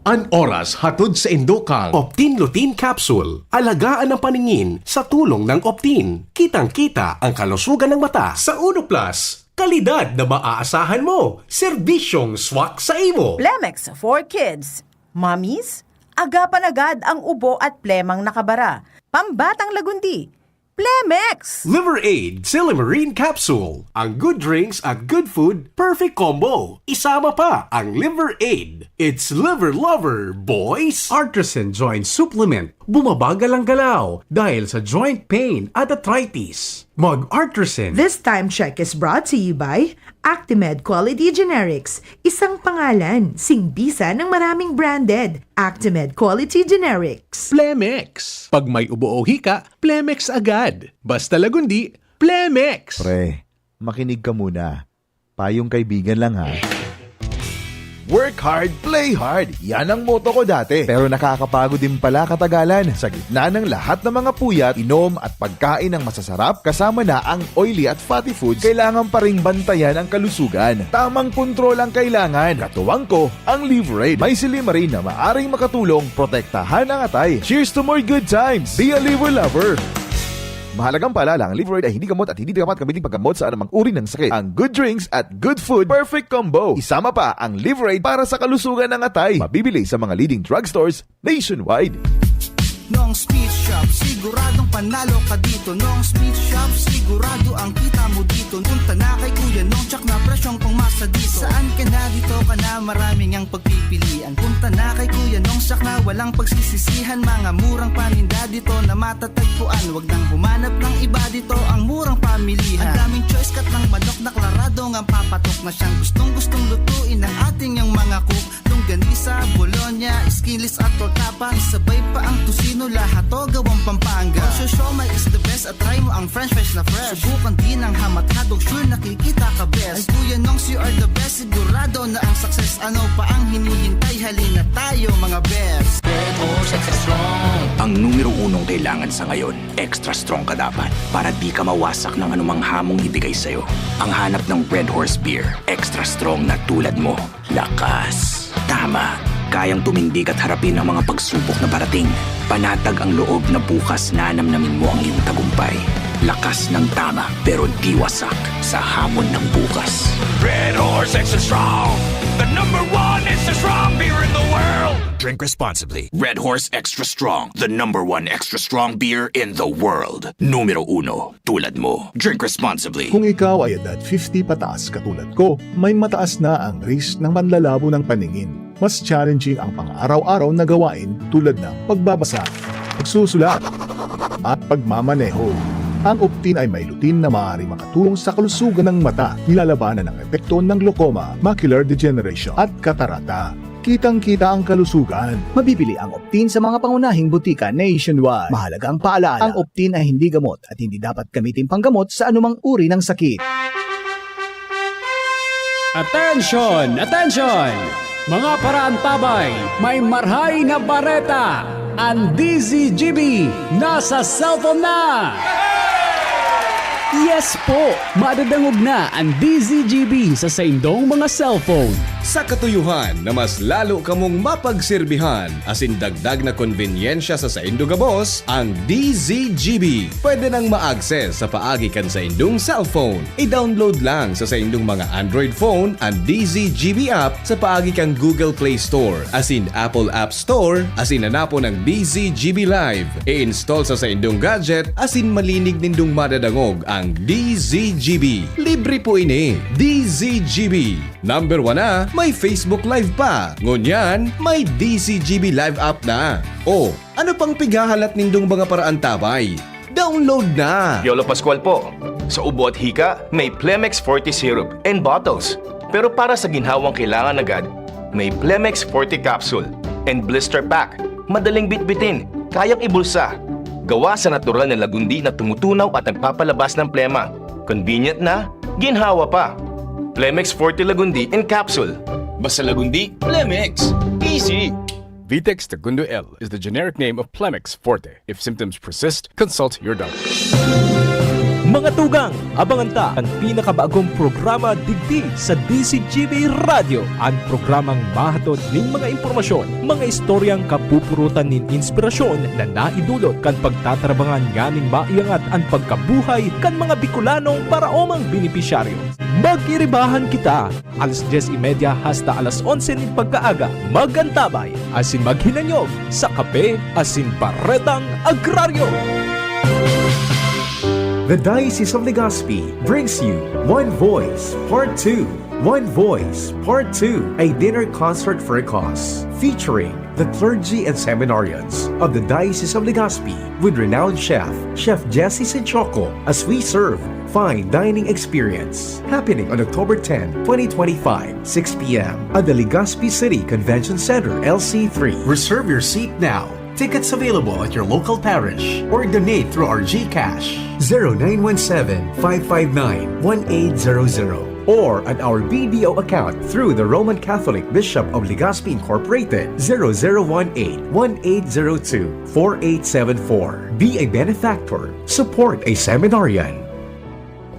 An oras hatod sa indokang Optin Lutein Capsule. Alagaan ang paningin sa tulong ng Optin. Kitang-kita ang kalusugan ng mata. Sa Uno Plus, kalidad na maaasahan mo. Serbisyong swak sa imo. Plemex for Kids. Mommies, agapan agad ang ubo at plemang nakabara. Pambatang lagundi. Plemex! Liver Aid Silymarin Capsule. Ang good drinks at good food, perfect combo. Isama pa ang Liver Aid. It's Liver Lover, boys! Artisan Joint Supplement. Bumabagal ang galaw dahil sa joint pain at arthritis. Mag-Artisan. This time check is brought to you by Actimed Quality Generics. Isang pangalan, singbisa ng maraming branded. Actimed Quality Generics. Plemex. Pag may ubo o hika, Plemex agad. Basta lagundi, Plemex. Pre, makinig ka muna. Payong kaibigan lang ha. Work hard, play hard. Yan ang motto ko dati. Pero nakakapagod din pala katagalan. Sa gitna ng lahat ng mga puyat, inom at pagkain ng masasarap, kasama na ang oily at fatty foods, kailangan pa ring bantayan ang kalusugan. Tamang kontrol ang kailangan. Katuwang ko, ang Liverade. May silymarin na maaring makatulong protektahan ang atay. Cheers to more good times! Be a Liver Lover! Mahalagang paalala, ang Liverade ay hindi gamot at hindi dapat gamitin paggamot sa anumang uri ng sakit. Ang good drinks at good food, perfect combo. Isama pa ang Liverade para sa kalusugan ng atay. Mabibili sa mga leading drugstores nationwide. Noong Speed Shop, siguradong pan Lalo ka dito, Nong's Meat Shop, sigurado ang kita mo dito. Punta na kay Kuya Nong, tsak na presyong pangmasa dito. Saan ka na, dito ka na, maraming ang pagpipilian. Punta na kay Kuya Nong, tsak na walang pagsisisihan. Mga murang paninda dito na matatagpuan. Wag nang humanap ng iba dito, ang murang pamilihan. Ang daming choice, cut ng manok na klarado nga papatok na siyang gustong-gustong lutuin ng ating yang mga cook. Longganisa, bologna, skinless at tortapa. Isabay pa ang tocino, lahat to gawang Pampanga. Ang siomai is the best at try mo ang french fries na fresh. Subukan din ang ham at hotdog, sure nakikita ka best. Ay Kuya Nongs, you are the best, sigurado na ang success. Ano pa ang hinihintay? Halina tayo mga best. Red Horse Extra Strong. Ang numero unong kailangan sa ngayon, extra strong ka dapat para di ka mawasak ng anumang hamong ibigay sa'yo. Ang hanap ng Red Horse Beer, extra strong na tulad mo. Lakas. Tama. Kayang tumindig at harapin ang mga pagsubok na parating. Panatag ang loob na bukas nanamnamin mo ang iyong tagumpay. Lakas ng tama, pero di wasak sa hamon ng bukas. Red Horse Extra Strong, the number one extra strong beer in the world. Drink responsibly. Red Horse Extra Strong, the number one extra strong beer in the world. Numero uno, tulad mo. Drink responsibly. Kung ikaw ay edad fifty pataas katulad ko, may mataas na ang risk ng panlalabo ng paningin. Mas challenging ang pang-araw-araw na gawain tulad ng pagbabasa, pagsusulat, at pagmamaneho. Ang Optin ay may lutein na maaaring makatulong sa kalusugan ng mata, nilalabanan ang epekto ng glaucoma, macular degeneration, at katarata. Kitang-kita ang kalusugan. Mabibili ang Optin sa mga pangunahing butika nationwide. Mahalaga ang paalaala. Ang Optin ay hindi gamot at hindi dapat gamitin panggamot sa anumang uri ng sakit. Attention! Attention! Mga paraantabay, may marhay na bareta! An D Z G B nasa cellphone na! Yes po! Madadangog na an D Z G B sa saindong mga cellphone. Sa katuyohan na mas lalo kamong mapagserbihan asin dagdag na konbenyensya sa saindo gabos, ang D Z G B pwede nang ma-access sa paagi kan saindong cellphone. I-download lang sa saindong mga Android phone an D Z G B app sa paagi kan Google Play Store asin Apple App Store asin hanapon ang D Z G B Live. I-install sa saindong gadget asin malinig nindong madadangog ang D Z G B. Libre po ini. D Z G B. Number one na, may Facebook Live pa. Ngunyan, may D Z G B Live app na. O, ano pang pighahalat nindong mga paraantabay? Download na! Piolo Pascual po. Sa ubo at hika, may Plemex Forte Syrup and Bottles. Pero para sa ginhawang kailangan agad, may Plemex Forte Capsule and Blister Pack. Madaling bitbitin, kayang ibulsa. Gawa sa natural na lagundi na tumutunaw at nagpapalabas ng plema. Convenient na, ginhawa pa. Plemex Forte Lagundi in Capsule. Basta Lagundi, Plemex. Easy! Vitex Segundo L is the generic name of Plemex Forte. If symptoms persist, consult your doctor. Mga tugang, abangan ta an pinakabagong programa digdi sa D Z G B Radyo, an programang mahatod nin mga impormasyon, mga istoryang kapupurutan nin inspirasyon na naidulot kan pagtatarabangan nganing maiangat an pagkabuhay kan mga Bicolanong paraomang benepisyaryo. Magiribahan kita alas dyes y media hasta alas onse nin pagkaaga. Mag-antabay asin maghinanyog sa Kape asin Baretang Agraryo. The Diocese of Legazpi brings you One Voice Part two. One Voice Part two, a dinner concert for a cause, featuring the clergy and seminarians of the Diocese of Legazpi with renowned chef, Chef Jesse Sinchoco, as we serve fine dining experience. Happening on October ten, twenty twenty-five, six p m at the Legazpi City Convention Center, L C three. Reserve your seat now. Tickets available at your local parish or donate through our GCash, zero nine one seven, five five nine, one eight zero zero, or at our B D O account through the Roman Catholic Bishop of Legazpi Incorporated, zero zero one eight, one eight zero two, four eight seven four. Be a benefactor. Support a seminarian.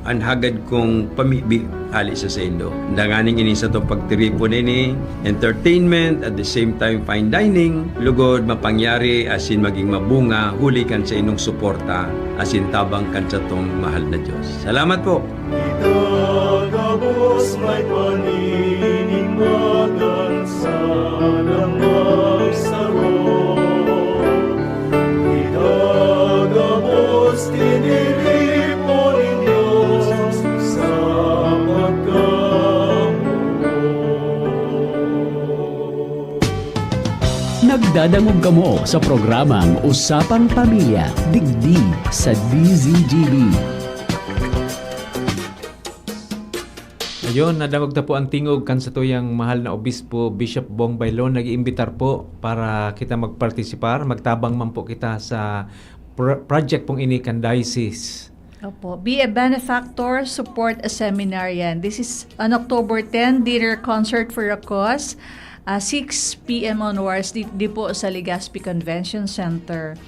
An hagad kong pamibi hale sa saindo. Danganing ini satong pagtiripon ini, entertainment, at the same time fine dining, lugod mapangyari asin maging mabunga huli kan saindong suporta asin tabang kan satong mahal na Dios. Salamat po! Itagabos may paninimbagan sa lamang saro. Itagabos Nadangog kamo sa programang Usapang Pamilya, digdi sa D Z G B. Ayun, nadangog ta po ang tingog kan satuyang mahal na obispo, Bishop Bong Baylon, nag-iimbitar po para kita magpartisipar, magtabang man po kita sa pro-, project pong ini kan diocese. Opo. Be a benefactor, support a seminarian. This is on October ten, dinner concert for a cause, ah, six p m onwards, di, di po sa Legazpi Convention Center.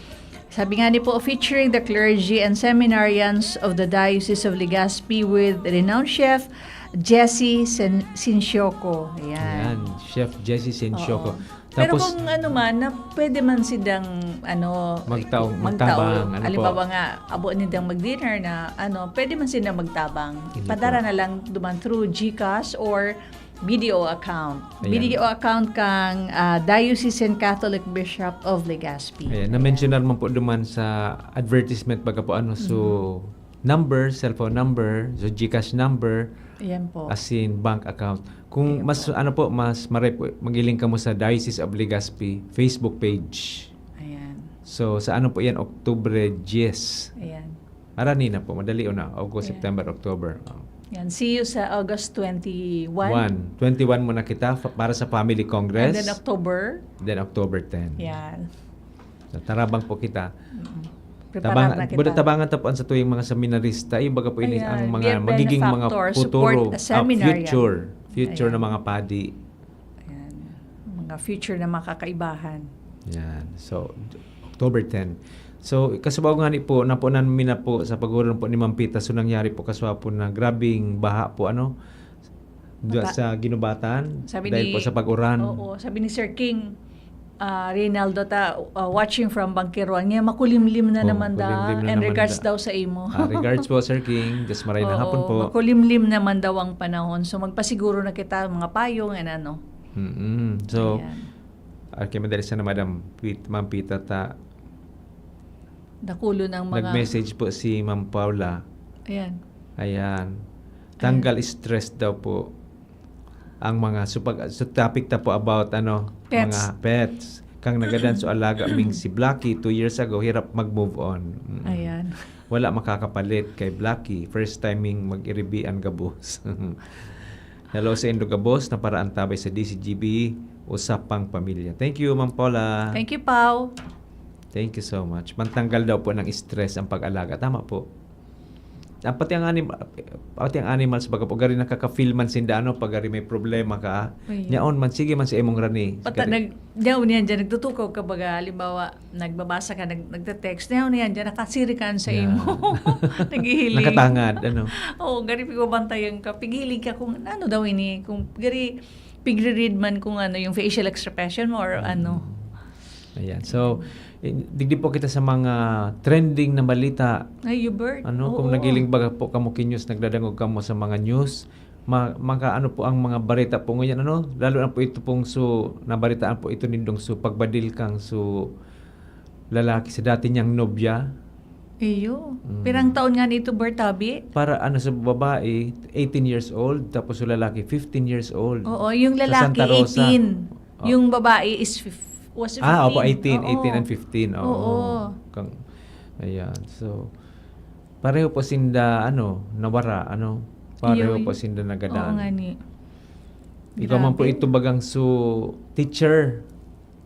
Sabi nga ni po, featuring the clergy and seminarians of the Diocese of Legazpi with renowned chef Jesse Sen-, Sinsioco. Ayan. Ayan, Chef Jesse Sinsioco. Oo. Pero Tapos kung ano man, na pwede man silang, ano, Magtao, magtao. Magtabang, ano po? Halimbawa nga, abo nindang mag-dinner na, ano, pwede man silang magtabang. Hindi Padara po. Na lang duman through GCash or B D O account. Ayan. B D O account kang, ah, Diocesan Catholic Bishop of Legazpi. Ayan, Ayan. Na-mentionar man po duman sa advertisement, baga po, ano, so, Mhm. number, cellphone number, so GCash number, Ayan po. As in bank account. Kung Ayan mas, po. Ano po, mas maray po, mag-iling kamo sa Diocese of Legazpi Facebook page. Ayan. So, sa ano po yan? Oktubre diyes. Ayan. Arani na po, madali na. August, Ayan. September, October. Oh. Yan. See you sa August twenty-one. One. Twenty-one muna kita fa-, para sa Family Congress. And then October? Then October ten. Yan. So, tarabang po kita. Mm. Preparar Tabang-, na kita. Buda tabangan ta po ang satuyang mga seminarista, eh, baga po ini Ayan. Ang mga Dear magiging mga benefactor, futuro, support a ah, seminarian. Future, future Ayan. Na mga padi. Ayan. Mga future na mga kakaibahan. Yan. So, October ten. So, kasubago nga ni po, napunan mi na po sa paghuron po ni Ma'am Pita, so nangyari po kaswapon na grabing baha po, ano, Dua Mata- sa ginubatan, Sabi dahil ni po sa pag-uran. Oo, sabi ni Sir King, ah, Reynaldo ta, ah, watching from Bangkeruan. Ngayon, makulimlim na Oh, naman da. Makulimlim na And naman regards da. Daw sa imo. Ah, regards po, Sir King. Just maray na Oo, hapon po. Makulimlim naman daw ang panahon. So, magpasiguro na kita, mga payong and ano. Mm-mm. So, Ayan. Okay, madali sana, Madam Pit-, Ma'am Pita, ta-, Dakulo ng mga Nag-message po si Ma'am Paula. Ayan. Ayan. Tanggal Ayan. Stress daw po ang mga, so, pag, so, topic ta po about, ano, Pets. Mga pets. Kang nagadan so alaga ming si Blackie two years ago, hirap mag-move on. Mm. Ayan. Wala makakapalit kay Blackie. First time ming mag-iribi an gabos. Hello sa indo gabos na para antabay sa D C G B, Usapang Pamilya. Thank you, Ma'am Paula. Thank you, Pao. Thank you so much. Pantanggal daw po ng stress ang pag-alaga. Tama po. Ang pati ang anim-, pati ang animals, baga po, gari nakaka-feel man sinda, ano, pag gari may problema ka. Ayun. Yaon man, sige man sa imong rani. Pata Gari- nag-, yaon yan dyan, nagtutukaw ka, baga, halimbawa, nagbabasa ka, nag-, nagte-text, yaon yan dyan, nakasirikan sa Yeah. Imo. Naghihiling. Nakatangad, ano? Oo, gari pigbabantayan ka. Pighiling ka kung ano daw ini, kung gari, pigre-read man kung ano, yung facial expression mo or Mm. ano. Ayan. So, in-, digdi po kita sa mga trending na balita. Ay, Hubert. Ano, kung Oo. Nagiling baga po kamo ki news, nagdadangog kamo sa mga news, ma-, makaano po ang mga bareta po ngayon, ano? Lalo na po ito pong so, nabaritaan po ito nindong so, pagbadil kang so, lalaki sa dati niyang nobya. Iyo. Mm. Pirang taon nga nito, Bertabi? Para ano sa babae, eighteen years old, tapos sa lalaki, fifteen years old. Oo, yung Sa lalaki, Santa Rosa. Eighteen. Oh. Yung babae is fif-, was Ah, opo, fifteen. Eighteen, Oo. Eighteen and fifteen. Oo. Oo. Kang, ayan. So, pareho po sinda, ano, nawara, ano, pareho Iyoy. Po sinda nagadan. Oo nga ni. Ikaw man po Grabe. Ito bagang su teacher.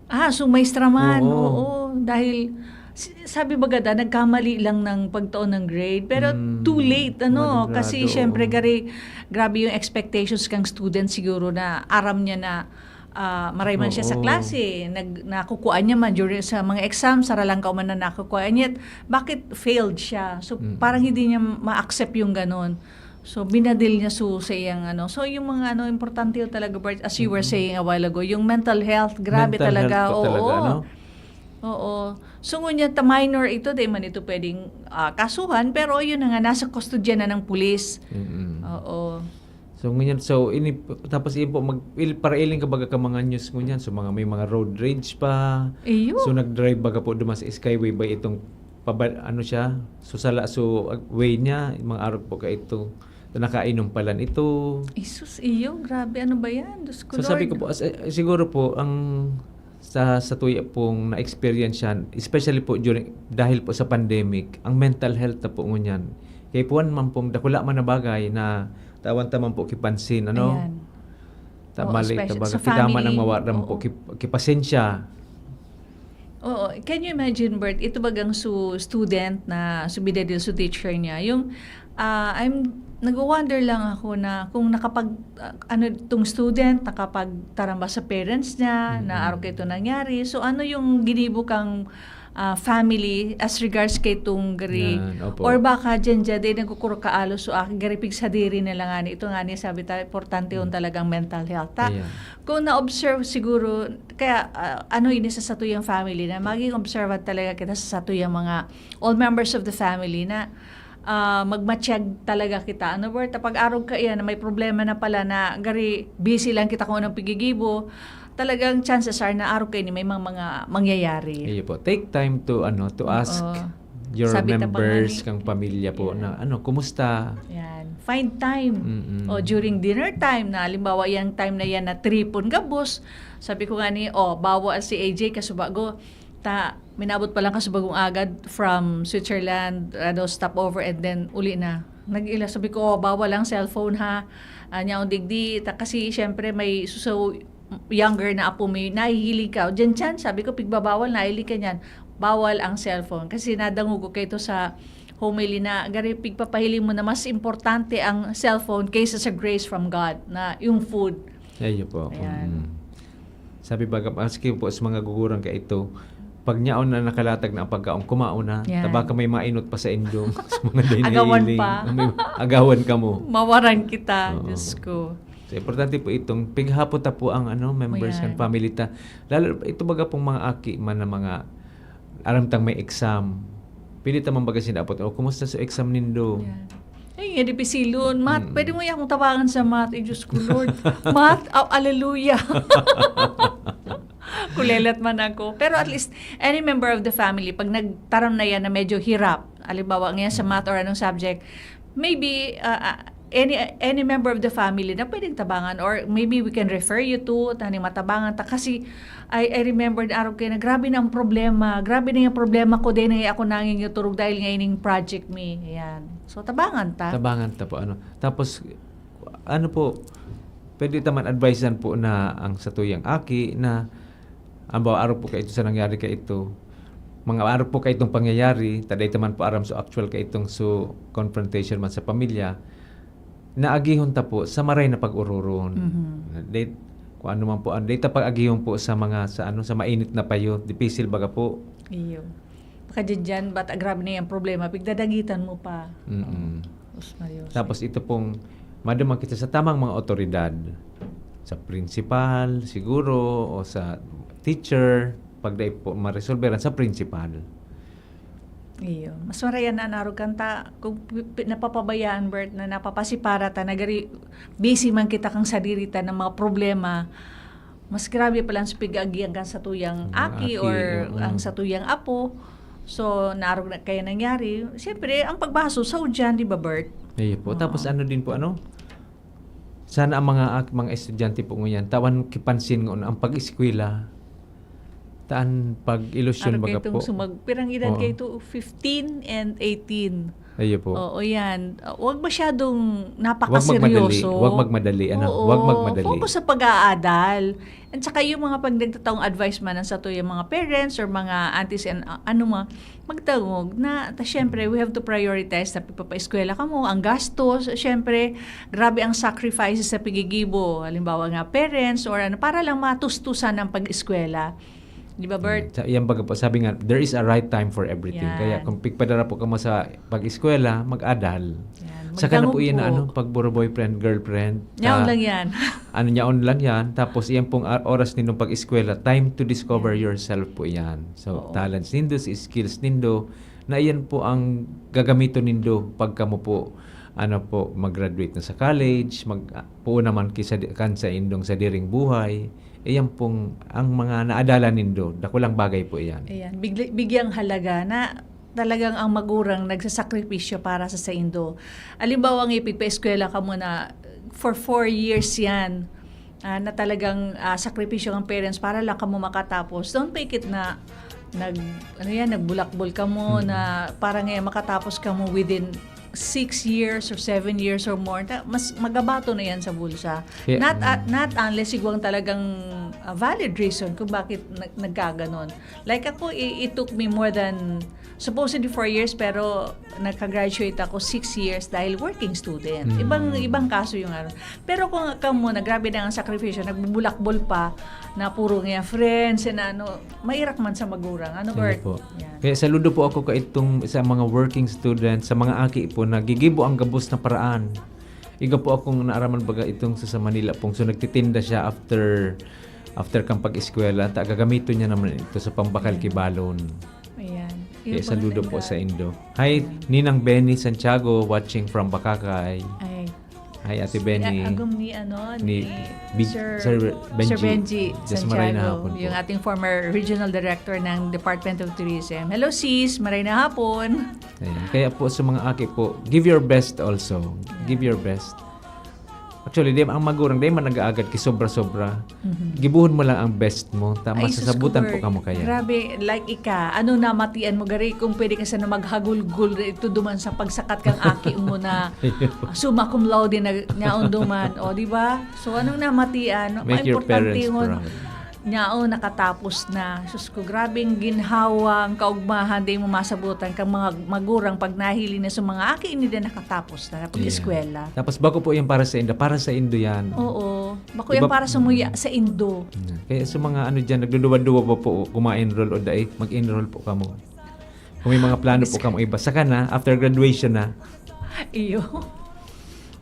Ah, so maestra man. Oo. Oo, dahil si-, sabi baga da, nagkamali lang ng pagtaon ng grade. Pero Mm, too late, ano? Maligado, Kasi oo. Syempre, gari, grabe yung expectations kang student siguro na aram niya na, ah, maray man siya sa Oo. Klase, nag-, nakukuha niya man during sa mga exam, sa ralangkaw man na nakukuha. And yet, bakit failed siya? So, Mm. Parang hindi niya ma-accept yung ganon. So, binadil niya su-, sa iyang ano. So, yung mga ano, importante yun talaga, Bert, as you were Mm. Saying a while ago, yung mental health, grabe Mental talaga, health po oo. Talaga, ano? Oo. So, ngunyan, ta minor ito, di man ito pwedeng, ah, kasuhan, pero yun na nga, nasa kustodiya na ng pulis. Mm. Oo. So, ngunyan, so, ini, tapos yun po, mag-, il-, para iling ka baga ka mga news ngunyan, so, mga, may mga road rage pa. Iyo. So, nag-drive baga po duman sa Skyway ba itong paba-, ano siya, so sala, so, ag-, way niya, mga arog po ka ito, nakainom pala nito. Isus, iyo, grabe, ano ba yan? Diyos ko, So, sabi Lord. Ko po, as-, eh, siguro po, ang Sa, sa tuya pong na-experience yan, especially po during, dahil po sa pandemic, ang mental health na po ngunyan, kaipuhan man pong dakula man na bagay na tawan ta man po kipansin, ano? Ayan. Ta Oo, mali, especially tabaga, sa kita man ang family. Mawaran Oo. po kip-, kipasensya. Oo. Can you imagine, Bert, ito bagang su-, student na subida din su teacher niya, yung, ah, I'm, nagwa-wonder lang ako na kung nakapag-, ah, ano, itong student, nakapagtaramba sa parents niya, Mm-mm. na araw kaito nangyari. So, ano yung ginibo kang, ah, family as regards kay itong gari? Yan, opo. Or baka dyan, dyan, din nagkukurok ka alos, so, ah, gari pigsadiri na lang, ani. Ito nga ni, sabi ta, importante yung Mm. talagang mental health, ta? Ayan. Kung na-observe siguro, kaya, ah, ano ini sa satuyang family na maging observant talaga kita sa satuyang mga, all members of the family na, ah, magmatyag talaga kita. Ano, Bert, pag arog ka iyan na may problema na pala na gari busy lang kita kung anong pigigibo, talagang chances are na arog kayo ni may mga, mga mangyayari. Iyo po. Take time to, ano, to ask Oo. your Sabi ta pa nga members ni kang pamilya po Yeah. na, ano, kumusta? Yan. Find time. Mm-mm. O, during dinner time, na halimbawa, yang time na yan na tripon gabos, sabi ko nga ni, "Oh, bawal si A J kasubago. Ta, minabot pa lang kasubagong agad from Switzerland, ano, stopover, and then uli na." Nag-ila, sabi ko, "Oh, bawal ang cellphone, ha." Ah, niya, digdi, ta, kasi, syempre, may suso-, younger na apo, may nahihiling ka. Diyan, diyan, sabi ko, "Pigbabawal, nahihiling ka niyan. Bawal ang cellphone." Kasi nadangog ko kayo sa homily na, gari, pigpapahiling mo na mas importante ang cellphone kaysa sa grace from God, na yung food. Ayun po. Ayan. Mm. Sabi baga, maski po sa mga gugurang kaito, pag nyaon na nakalatag na ang pagkaon, kumaon na. Yan. Ta baka may mainot pa sa indong, sa mga Agawan dinihiling. pa. May agawan ka mo. Mawaran kita, Oo. Diyos ko. So, importante po itong pighapot ta po ang, ano, members Ayan. kan family ta. Lalo, ito baga pong mga aki man na mga aram tang may exam. Pwede ta man baga sinapot, "Oh, kumusta sa exam nindo?" Yan. Ay, nga dipisilon. Math, Mm. pwede mo akong tabangan sa math. Ay, Diyos ko, Lord. Math? Oh, aleluya. Kulelat man ako. Pero at least, any member of the family, pag nagtaram na yan na medyo hirap, halimbawa ngayon sa math or anong subject, maybe, ah, ah, any, any member of the family na pwedeng tabangan, or maybe we can refer you to, tani matabangan ta. Kasi, I, I remember na araw kayo na, "Grabe na ang problema. Grabe na yung problema ko, dahil na ako nangingiturog dahil nga ining project mi." Ayan. So, tabangan ta. Tabangan ta po, ano. Tapos, ano po, pwede ta man advisean po na ang satuyang aki na, ambaw, arog po kaito sa nangyari kaito, mga arog po kaitong pangyayari, ta dai ta man po aram so actual kaitong so confrontation man sa pamilya, na agihon ta po sa maray na pag-ororon. Mhm. Dai, kung ano man po, dai ta pag-agihon po sa mga, sa ano, sa mainit na payo, dipisil baga po. Iyo. Baka dyan, dyan, ba't grabe na yung problema, pigdadagitan mo pa. Mm-mm. Oh, Diyos, Maria Jose. Tapos ito pong, maduman kita sa tamang mga otoridad, sa principal, siguro, o sa teacher, pag dai po maresolveran sa principal. Iyo. Mas marayan na narog kan ta, kung pi-, pi-, napapabayaan, Bert, na napapasipara ta, nagari, busy man kita kang sadiri ta ng mga problema, mas grabe pa lang sa pig-aagian kan satuyang Mga aki aki, or oo. ang satuyang apo. So, narog na kaya nangyari. Siyempre, ang pagbaso sa udyan, di ba, Bert? Ayun po. Oo. Tapos ano din po, ano? Sana ang mga ak-, mga estudyante po ngunyan, tawan kipansin ngon ang pag-eskwela. Taan pag-ilusyon Araw baga kayo itong po. sumag-, pirang edad Oo. kayo ito? Fifteen and eighteen. Ayun po. Oo, yan. Uh, wag masyadong Wag magmadali. napakaseryoso. Wag magmadali, ano? Oo, Wag magmadali. focus sa pag-aadal. At saka yung mga pag nagtataong advice man sa to, yung mga parents or mga aunties and, uh, ano mga, magtangog na, ta, syempre, we have to prioritize na pagpapaeskwela ka mo, ang gastos, syempre, grabe ang sacrifices sa pigigibo. Halimbawa nga, parents or ano, para lang matustusan ang pag-eskwela. Di ba, Bert? Sa, yan baga po, sabi nga, "There is a right time for everything." Yan. Kaya kung pigpadara po ka mo sa pag-eskwela, mag-adal. Yan. Saka na po Magdangog yan na po. ano, pag puro boyfriend, girlfriend. Nyaon Ah, lang yan. ano, nyaon lang yan. Tapos, yan pong, ah, oras nindong pag-eskwela, time to discover Yan. yourself po yan. So, Oo. talents nindo, si skills nindo, na iyan po ang gagamiton nindo pag kamo po, ano po, mag-graduate na sa college, mag, ah, puo naman ki sa di-, kan sa indong sadiring buhay. Iyan pong ang mga naadala nindo, dakulang bagay po iyan. Ayan, bigli-, bigyang halaga na talagang ang magurang nagsasakripisyo para sa saindo. Halimbawa, nga ipigpa-eskwela ka muna for four years yan. ah, na talagang, ah, sakripisyo ang parents para lang kamo makatapos. Don't make it na nag-, ano yan, nagbulakbol kamo Mm. na para nga makatapos kamo within six years or seven years or more. Ta-, mas magabato na yan sa bulsa. Kaya, Not, ah, mm. not unless igwang talagang, ah, valid reason kung bakit nag-, nagkaganon. Like ako, i-, it took me more than, supposedly four years, pero nagka-graduate ako six years dahil working student. Mm. Ibang, ibang kaso yung ano. Pero kung kamo na, grabe na ang sakripisyo, nagbubulakbol pa, na puro nga friends, and ano, mairak man sa magurang. Ano, Hindi Bert? po. Yan. Kaya saludo po ako kaitong sa mga working students, sa mga aki po na gigibo ang gabos na paraan. Iga po akong naaraman baga itong sa, sa Manila pong, so nagtitinda siya after, after kang pag-eskwela, ta gagamiton niya naman ito sa pambakal ki balon. Ayan. Kaya Yun po, saludo po Linda. sa Indo. Hi, Ayan. Ninang Benny Santiago, watching from Bacacay. Ay. Hi, Ate Benny. Agom ni, ano, Ni ni Bi-, Sir, Sir Benji. Sir Benji Just maray na Santiago, hapon po. yung ating former regional director ng Department of Tourism. Hello, sis. Maray na hapon. Ayan. Kaya po sa mga aki po, give your best also. Give your best. Actually, di, ang magurang, di man nag-aagad ki sobra-sobra. Mhm. Gibuhon mo lang ang best mo. Ta-, Ay, sus ko, masasabutan po Bert. kamo kaya. Grabe, like ika, ano namatian mo, gari, kung pwede ka sana maghagulgol na ito duman sa pagsakat kang aki mo na summa cum laude na nyaon duman, o, di ba? So, anong namatian? Make your Importante parents yun. proud. Nyaon, nakatapos na. Sus ko, grabeng ginhawang kaugmahan, di mo masabutan kang mga magurang pag nahiling na sa mga aki ini din nakatapos na, pag Yeah. eskwela. Tapos bako po yan para sa Indo. Para sa Indo yan. Oo. Bako Iba yan para sa muya, sa Indo. Yeah. Kaya sa mga ano dyan, nagduduwa-duwa pa po, kung ma-enroll o dai, mag-enroll po kamo. Kung may mga plano po Dis- kamo iba, saka na, after graduation na. Iyo.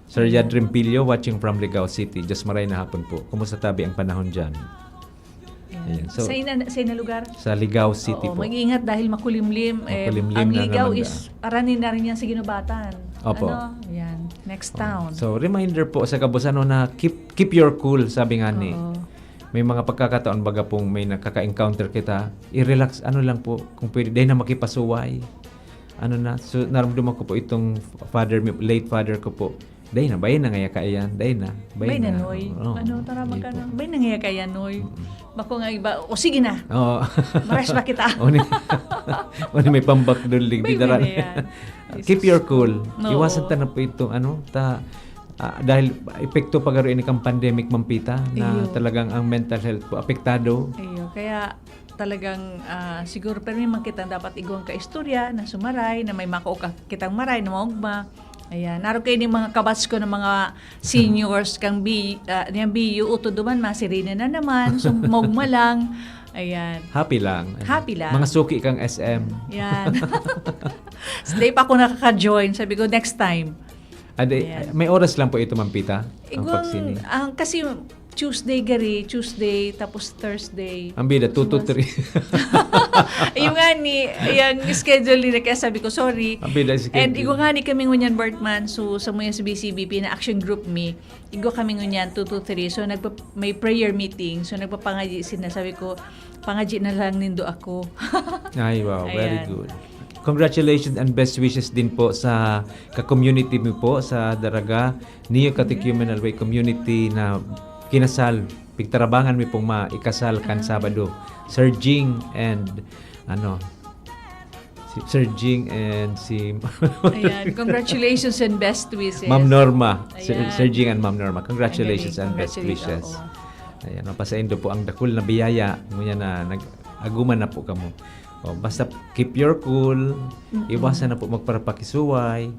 Sir Yad Rimpilio, watching from Ligao City. Diyos maray na hapon po. Kumusta tabi ang panahon dyan? Ayan. Ayan. So, Sa ina-, sa ina lugar? Sa Ligao City Oo, po. mag-iingat dahil makulimlim. Eh, Makulimlim ang na Ligao naman is daan. arani na rin yan sa Ginubatan. Opo. Ano? Yan. Next Oo. town. So, reminder po sa kabos, ano na, keep, keep your cool, sabi nga ni. Oo. May mga pagkakataon baga pong may nakaka-encounter kita, i-relax, ano lang po, kung pwede, dahil na makipasuway. Ano na, so, naramdaman ko po itong father, late father ko po. Dai na, bay na ngaya kaiyan, dai na, bay Bay na, na. Noy. Oo. Ano, tara, Hindi magkano? po. Bay na ngaya kaiyan, Noy. Mm-mm. Bako nga iba, o sige na. Oo. Maras ba kita? O ni, o ni may pambakdol, di Bay mo dara na na. yan. Keep Jesus your ko. cool. Oo. Iwasan ta na po itong ano, ta, ah, dahil epekto pa garo ini kang pandemic, Mampita, na Iyo. talagang ang mental health po apektado. Iyo, kaya talagang, ah, siguro permi man kitang dapat igwang kaistorya na sumaray, na may makao ka, kitang maray na maogma. Ayan. Naro kayo ni mga kabats ko ng mga seniors kang B-, ah, niyang B U, utod duman, masirina na naman. So, maogma lang. Ayan. Happy lang. Happy lang. Mga suki kang S M. Yan. Hindi pa ako nakaka-join. Sabi ko, next time. Ade, Ayan. may oras lang po ito, Mampita, ang Igwang, pagsini. ang, kasi Tuesday gari, Tuesday, tapos Thursday. Ang bida, two to Mas- three. Yung nga ni, yung schedule nila, kaya sabi ko, sorry. Ang bida, schedule. And igwa nga ni kami ngunyan, Bartman, so sa mga sa B C B P na action group mi, igwa kami ngunyan, two to three. So nagpa-, may prayer meeting, so nagpapangaji sila, sabi ko, pangaji na lang nindo ako. Ay, wow. Very Ayan. good. Congratulations and best wishes din po sa ka-community mo po sa Daraga, Neo Catechumenal Way Community na kinasal. Pigtarabangan mi pong maikasal kan Ah. Sabado. Sir Jing and, ano, si Sir Jing and si Ayan, congratulations and best wishes. Ma'am Norma. Sir, Ayan. Sir Jing and Ma'am Norma. Congratulations Ang galing. and best Congratulations, wishes. oo. Ayan, mapasaindo po ang dakul na biyaya. Ngunyan na nag-aguman na po kamo. O, basta keep your cool. Mm-mm. Iwasan na po magparapakisuway.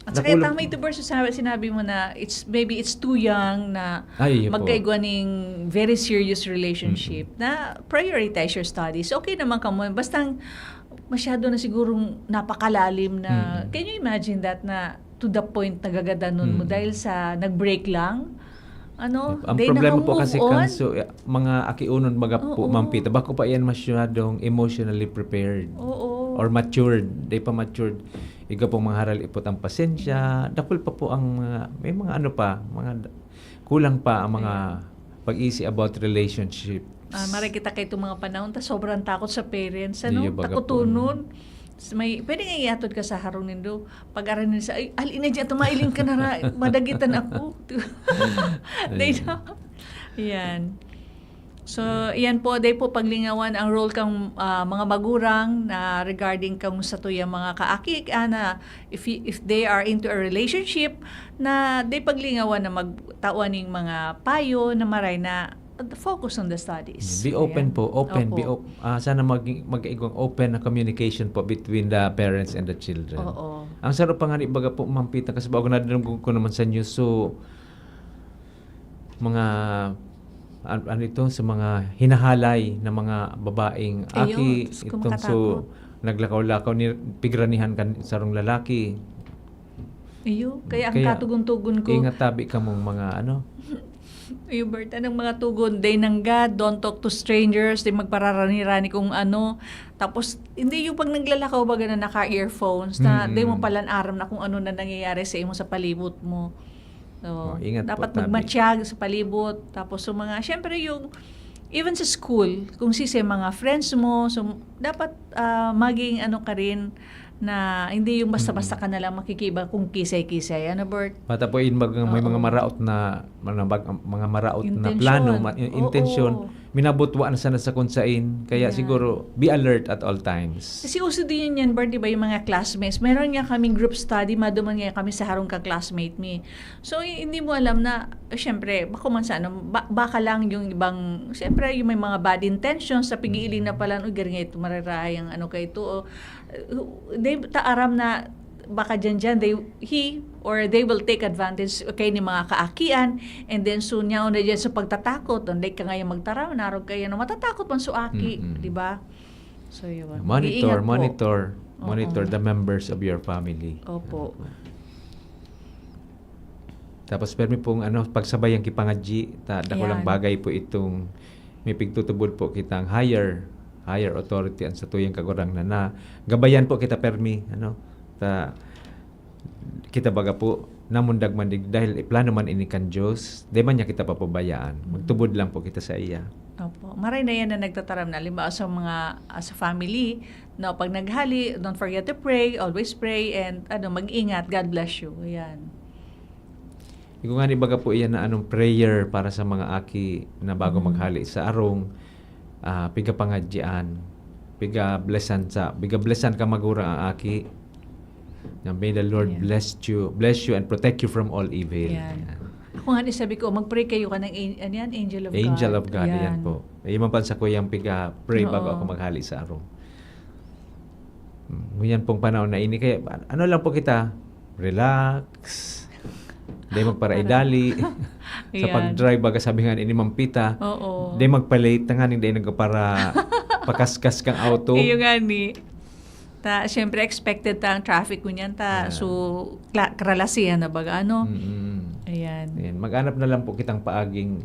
At saka Dakul- tama ito, Bert, sa sinabi mo na it's, maybe it's too young na Ay, iyo po. magkaigwa ning very serious relationship, Mm-mm. na prioritize your studies. Okay naman kamo. Basta masyado na sigurong napakalalim na, Mm-mm. can you imagine that, na to the point nagagadanon mo Mm. dahil sa nag-break lang? Ano? Ang Di problema po naka-move kasi, on? Kang, so, eh, mga akiunon, baga po, Oo. Ma'am Pita, bako pa yan masyadong emotionally prepared Oo. or matured. Di pa matured. Iga pong mga haral ipot ang pasensya. Dakul pa po ang mga, may mga ano pa, mga d-, kulang pa ang mga Ayan. pag-iisip about relationships. Ah, maray kita kay itong mga panahon, ta sobrang takot sa parents, ano? Iyo, baga po, Takotonon. ano? S-, may, pwede nga iatod ka sa harong nindo. Pag-aral nila sa, "Ay, ali na dyan, tumailing ka na ra, madagitan ako." Ayan. Dahil na, Yan. So, yan po, dai po paglingawan ang role kang, ah, mga magurang na regarding kang satuyang mga kaaki, ah, na if y-, if they are into a relationship, na dai paglingawan na magtawan ning mga payo na maray na focus on the studies. Be open Ayan. po, open, be Opo. op-, ah, sana maging, magkaigwang open na communication po between the parents and the children. Oo. Ang saro pa nga ni baga po, Ma'am Pita, kasi bago nadungog ko naman sa news, so, mga, an-, ano ito, sa mga hinahalay na mga babaeng Ayun, aki, Diyos ko, itong so, makatakot. naglakaw-lakaw ni, pigranihan kan sarong lalaki. Iyo, kaya ang Kaya, katugon-tugon ko. ingat tabi kamong mga ano. Iyo, Bert, anong mga tugon? Day nanggad, don't talk to strangers, di magpararani-rani kung ano. Tapos, hindi yung pag naglalakaw baga na naka-earphones, na Mm-mm. di mo palan aram na kung ano na nangyayari sa imo sa palibot mo. So, Oh, ingat po, dapat tabi. magmatyag sa palibot. Tapos, sa mga, syempre yung, even sa school, kung sisay mga friends mo, so, dapat, ah, maging ano ka rin, na hindi yung basta-basta Mm. ka na lang makikiba kung kisay-kisay. Ano, Bert? Bata po, in mag-, may mga Oo. maraot na, ano, bag-, mga maraot na Intensyon. plano, ma-, in-, Oo. intensyon, minabutwa na sana sa kunsain. Kaya Yeah. siguro, be alert at all times. Kasi uso din yun yan, Bert, di ba, yung mga classmates. Meron nga kaming group study, maduman nga kami sa harong ka-classmate mi. So, y-, hindi mo alam na, eh, syempre, bako man sa ano, ba-, baka lang yung ibang, syempre, yung may mga bad intentions, sa pigiiling na pala, "Uy, gari nga ito, mararahay ang ano ka ito," o, uh, di ta aram na baka dyan, dyan, they, he or they will take advantage kay ni mga kaakian, and then, so, niya na dyan sa pagtatakot, and like ka ngayon magtaraw, narog kayo na matatakot man so aki, Mm-mm. di ba? So, yun. Monitor, Mag-iingat po. monitor, monitor Oo. the members of your family. Opo. Ano po? Tapos, permi pong, ano, pagsabay ang kipangadji, ta, dakulang Yan. bagay po itong may pigtutubod po kitang higher, higher authority ang satuyang Kagurangnan na gabayan po kita permi, ano, ta, kita baga po, namundag man dig-, dahil plano man ini kan Diyos, di man niya kita papabayaan. Mm. Magtubod lang po kita sa iya. Opo. Maray na yan na nagtataram na, halimbawa, sa mga, ah, sa family, no, pag naghali, don't forget to pray, always pray, and, ano, mag-ingat, God bless you. Yan. Igo nga ni baga po iyan na anong prayer para sa mga aki na bago Mm. maghali sa arong, ah, pigapangadyian, piga-blessan sa, piga-blessan ka magurang ang aki. Na may the Lord Ayan. bless you, bless you and protect you from all evil. Ayan. Ayan. Ako nga ni sabi ko, "Mag-pray kayo ka ng an-, ano yan, angel of Angel God." of God, ayan Ayan. po. Iyan man pa sa kuyang piga-pray bago Oo. ako maghali sa arong. Hmm, ngunyan pong panahon na ini, kaya ano lang po kita, relax, di magparaidali. Parang Sa Ayan. pag-drive, baga sabi nga ni Ma'am Pita, Oo. di magpa-late, tanganing di nagpara-, pakaskas kang auto. Iyo nga ni. Ta, siyempre, expected ta ang traffic ngunyan ta. Ayan. So, kla-, karalasihan na baga, ano? Mm-mm. Ayan. Ayan. Mag-anap na lang po kitang paaging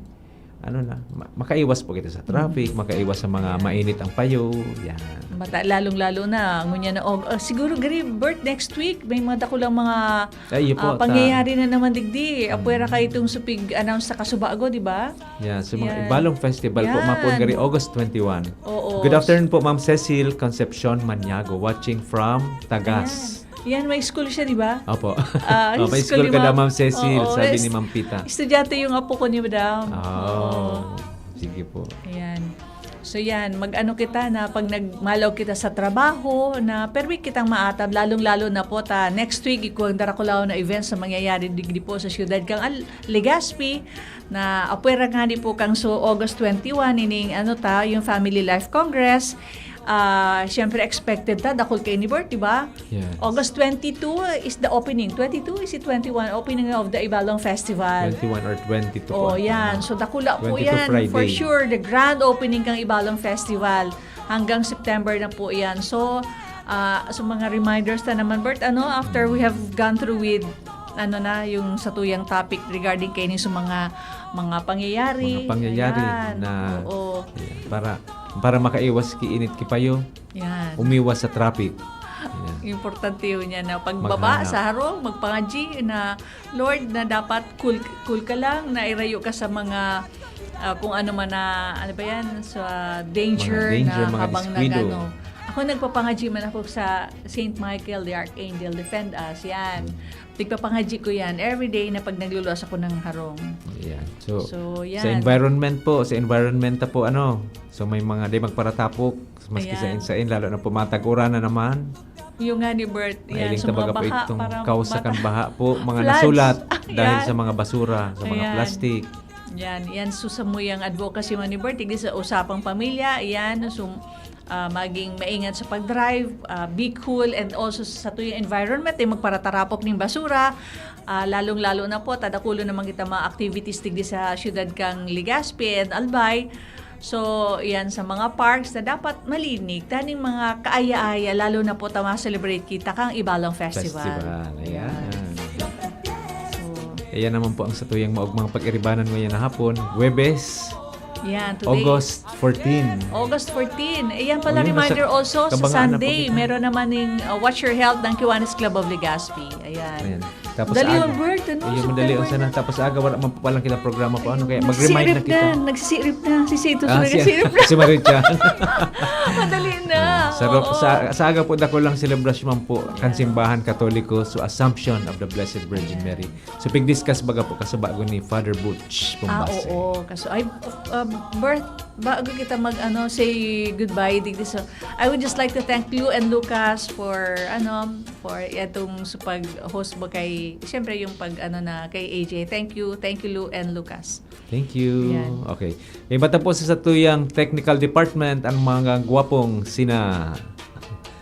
ano na, ma-, makaiwas po kita sa traffic, Mm. makaiwas sa mga Ayan. mainit ang payo, yan. Mata-, lalong-lalo na, ngunyan na, og, ah, siguro, gari, Bert, next week, may mga dakulang mga, Ay, iyo po, ah, ta- pangyayari na naman digdi. Mm. Apwera kayo itong supig announce sa Kasubago, di ba? Yeah, so mga Yan. Ibalong Festival po, Yan. mapon gari, August twenty-one. Oo. Good afternoon po, Ma'am Cecil Concepcion Maniago, watching from Tagas. Ayan. Yan, may school siya, di ba? Opo. Ah, Oh, may school school ni ka daw, Ma'am. Ma'am Cecil, Oo, sabi es-, ni Ma'am Pita. estudyante yung apo ko ni Madam. Oh, Oo. sige po. Ayan. So yan, mag-ano kita na pag nagmalaw kita sa trabaho, na permi kitang maatab, lalong-lalo na po ta next week, ikuwang darakulaw na events na mangyayari digdi po sa siyudad kang Al-, Legazpi, na apwera nga ni po kang so August twenty-one, ining ano ta, yung Family Life Congress. Ah, siyempre, expected ta, dakul kayo ni Bert, di ba? Yes. August twenty-two is the opening. Twenty-two, is it twenty-one? Opening of the Ibalong Festival. Twenty-one or twenty-two Oh, po. yan. So, dakula po Twenty-two yan. For Friday. sure, the grand opening kang Ibalong Festival. Hanggang September na po yan. So, ah, so mga reminders na naman, Bert, ano, after we have gone through with, ano na, yung satuyang topic regarding kaini sa mga, mga pangyayari. Mga pangyayari Ayan. na Oo. Ayan. Para, para makaiwas ki init ki payo, Yan. umiwas sa traffic. Ayan. Importante yun yan, na pagbaba Maghanap. sa harong, magpangadji na, "Lord, na dapat cool, cool ka lang, na irayo ka sa mga, ah, kung ano man na, ano ba yan, sa danger Mga danger, na mga habang diskuido. nag-ano." Ako, nagpapangadyi man ako sa Saint Michael the Archangel, defend us. Yan. Nagpapangadyi ko yan every day na pag nagluluwas ako ng harong. Yan. So, So, yan. Sa environment po, sa environment po, ano, so may mga di magparatapok, maski sa Ayan. insain, lalo na po mga tag-uran na naman. Yung nga ni Bert, yan, Mahiling sa tabaga mga po baha, itong parang kausa kan baha po, mga Floods. nasulat dahil Yan. sa mga basura, sa mga Ayan. plastic. Yan, yan, susamuyang advocacy man ni Bert, hindi sa usapang pamilya, yan, sum, ah, maging maingat sa pag-drive, ah, be cool, and also sa tuyang environment, eh, magparatarapok ning basura, ah, lalong-lalo na po, tadakulo naman kita mga activities digdi sa siyudad kang Legazpi and Albay. So, yan sa mga parks na dapat malinig, taning mga kaaya-aya, lalo na po ta ma-celebrate kita kang Ibalang Festival. Festival, ayan. Yan. So, Ayan naman po ang satuyang maugmang pag-iribanan ngayon na hapon, Huwebes, yan, today. August fourteen. August fourteen. Ayan pala, Ayun, nasa reminder also sa kabangaan na po Sunday, kita. Meron naman ning, uh, Watch Your Health ng Kiwanis Club of Legazpi. Ayan. Ayan. Tapos Dali aga. yun, Bert, ano? Ayun, madali September. Yun sana. Tapos aga, wala man po palang kita programa po. Ano kaya? Mag-remind na Nagsisirip kita. na. Nagsisirip na. Si Sito Ah, si, nagsisirip na. si Marie-Chan. Madali na. Sa, ro- Oo. sa, sa aga po, dako lang celebration man po kan simbahan Katoliko, so Assumption of the Blessed Virgin Mary. So, pig-discuss baga po, kasubago ni Father Butch Ah, Pumbase. Oo. Kaso, ay, uh, Bert, bago kita mag, ano, say goodbye, digdi sa, I would just like to thank Lou and Lucas for, ano, for itong sa pag-host mo kay, siyempre yung pag, ano na, kay A J. Thank you, thank you, Lou and Lucas. Thank you. Yan. Okay. Iba po sa satuyang technical department, ang mga gwapong sina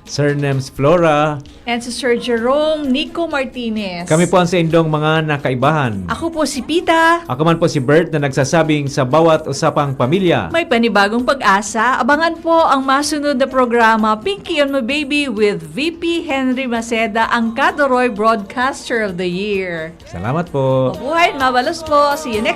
Sir Nems Flora. And si Sir Jerome Nico Martinez. Kami po ang sa indong mga nakaibahan. Ako po si Pita. Ako man po si Bert na nagsasabing sa bawat usapang pamilya. May panibagong pag-asa. Abangan po ang masunod na programa, Pinky on My Baby with V P Henry Maceda, ang Kadoroy Broadcaster of the Year. Salamat po. Mabuhay, mabalos po. See you next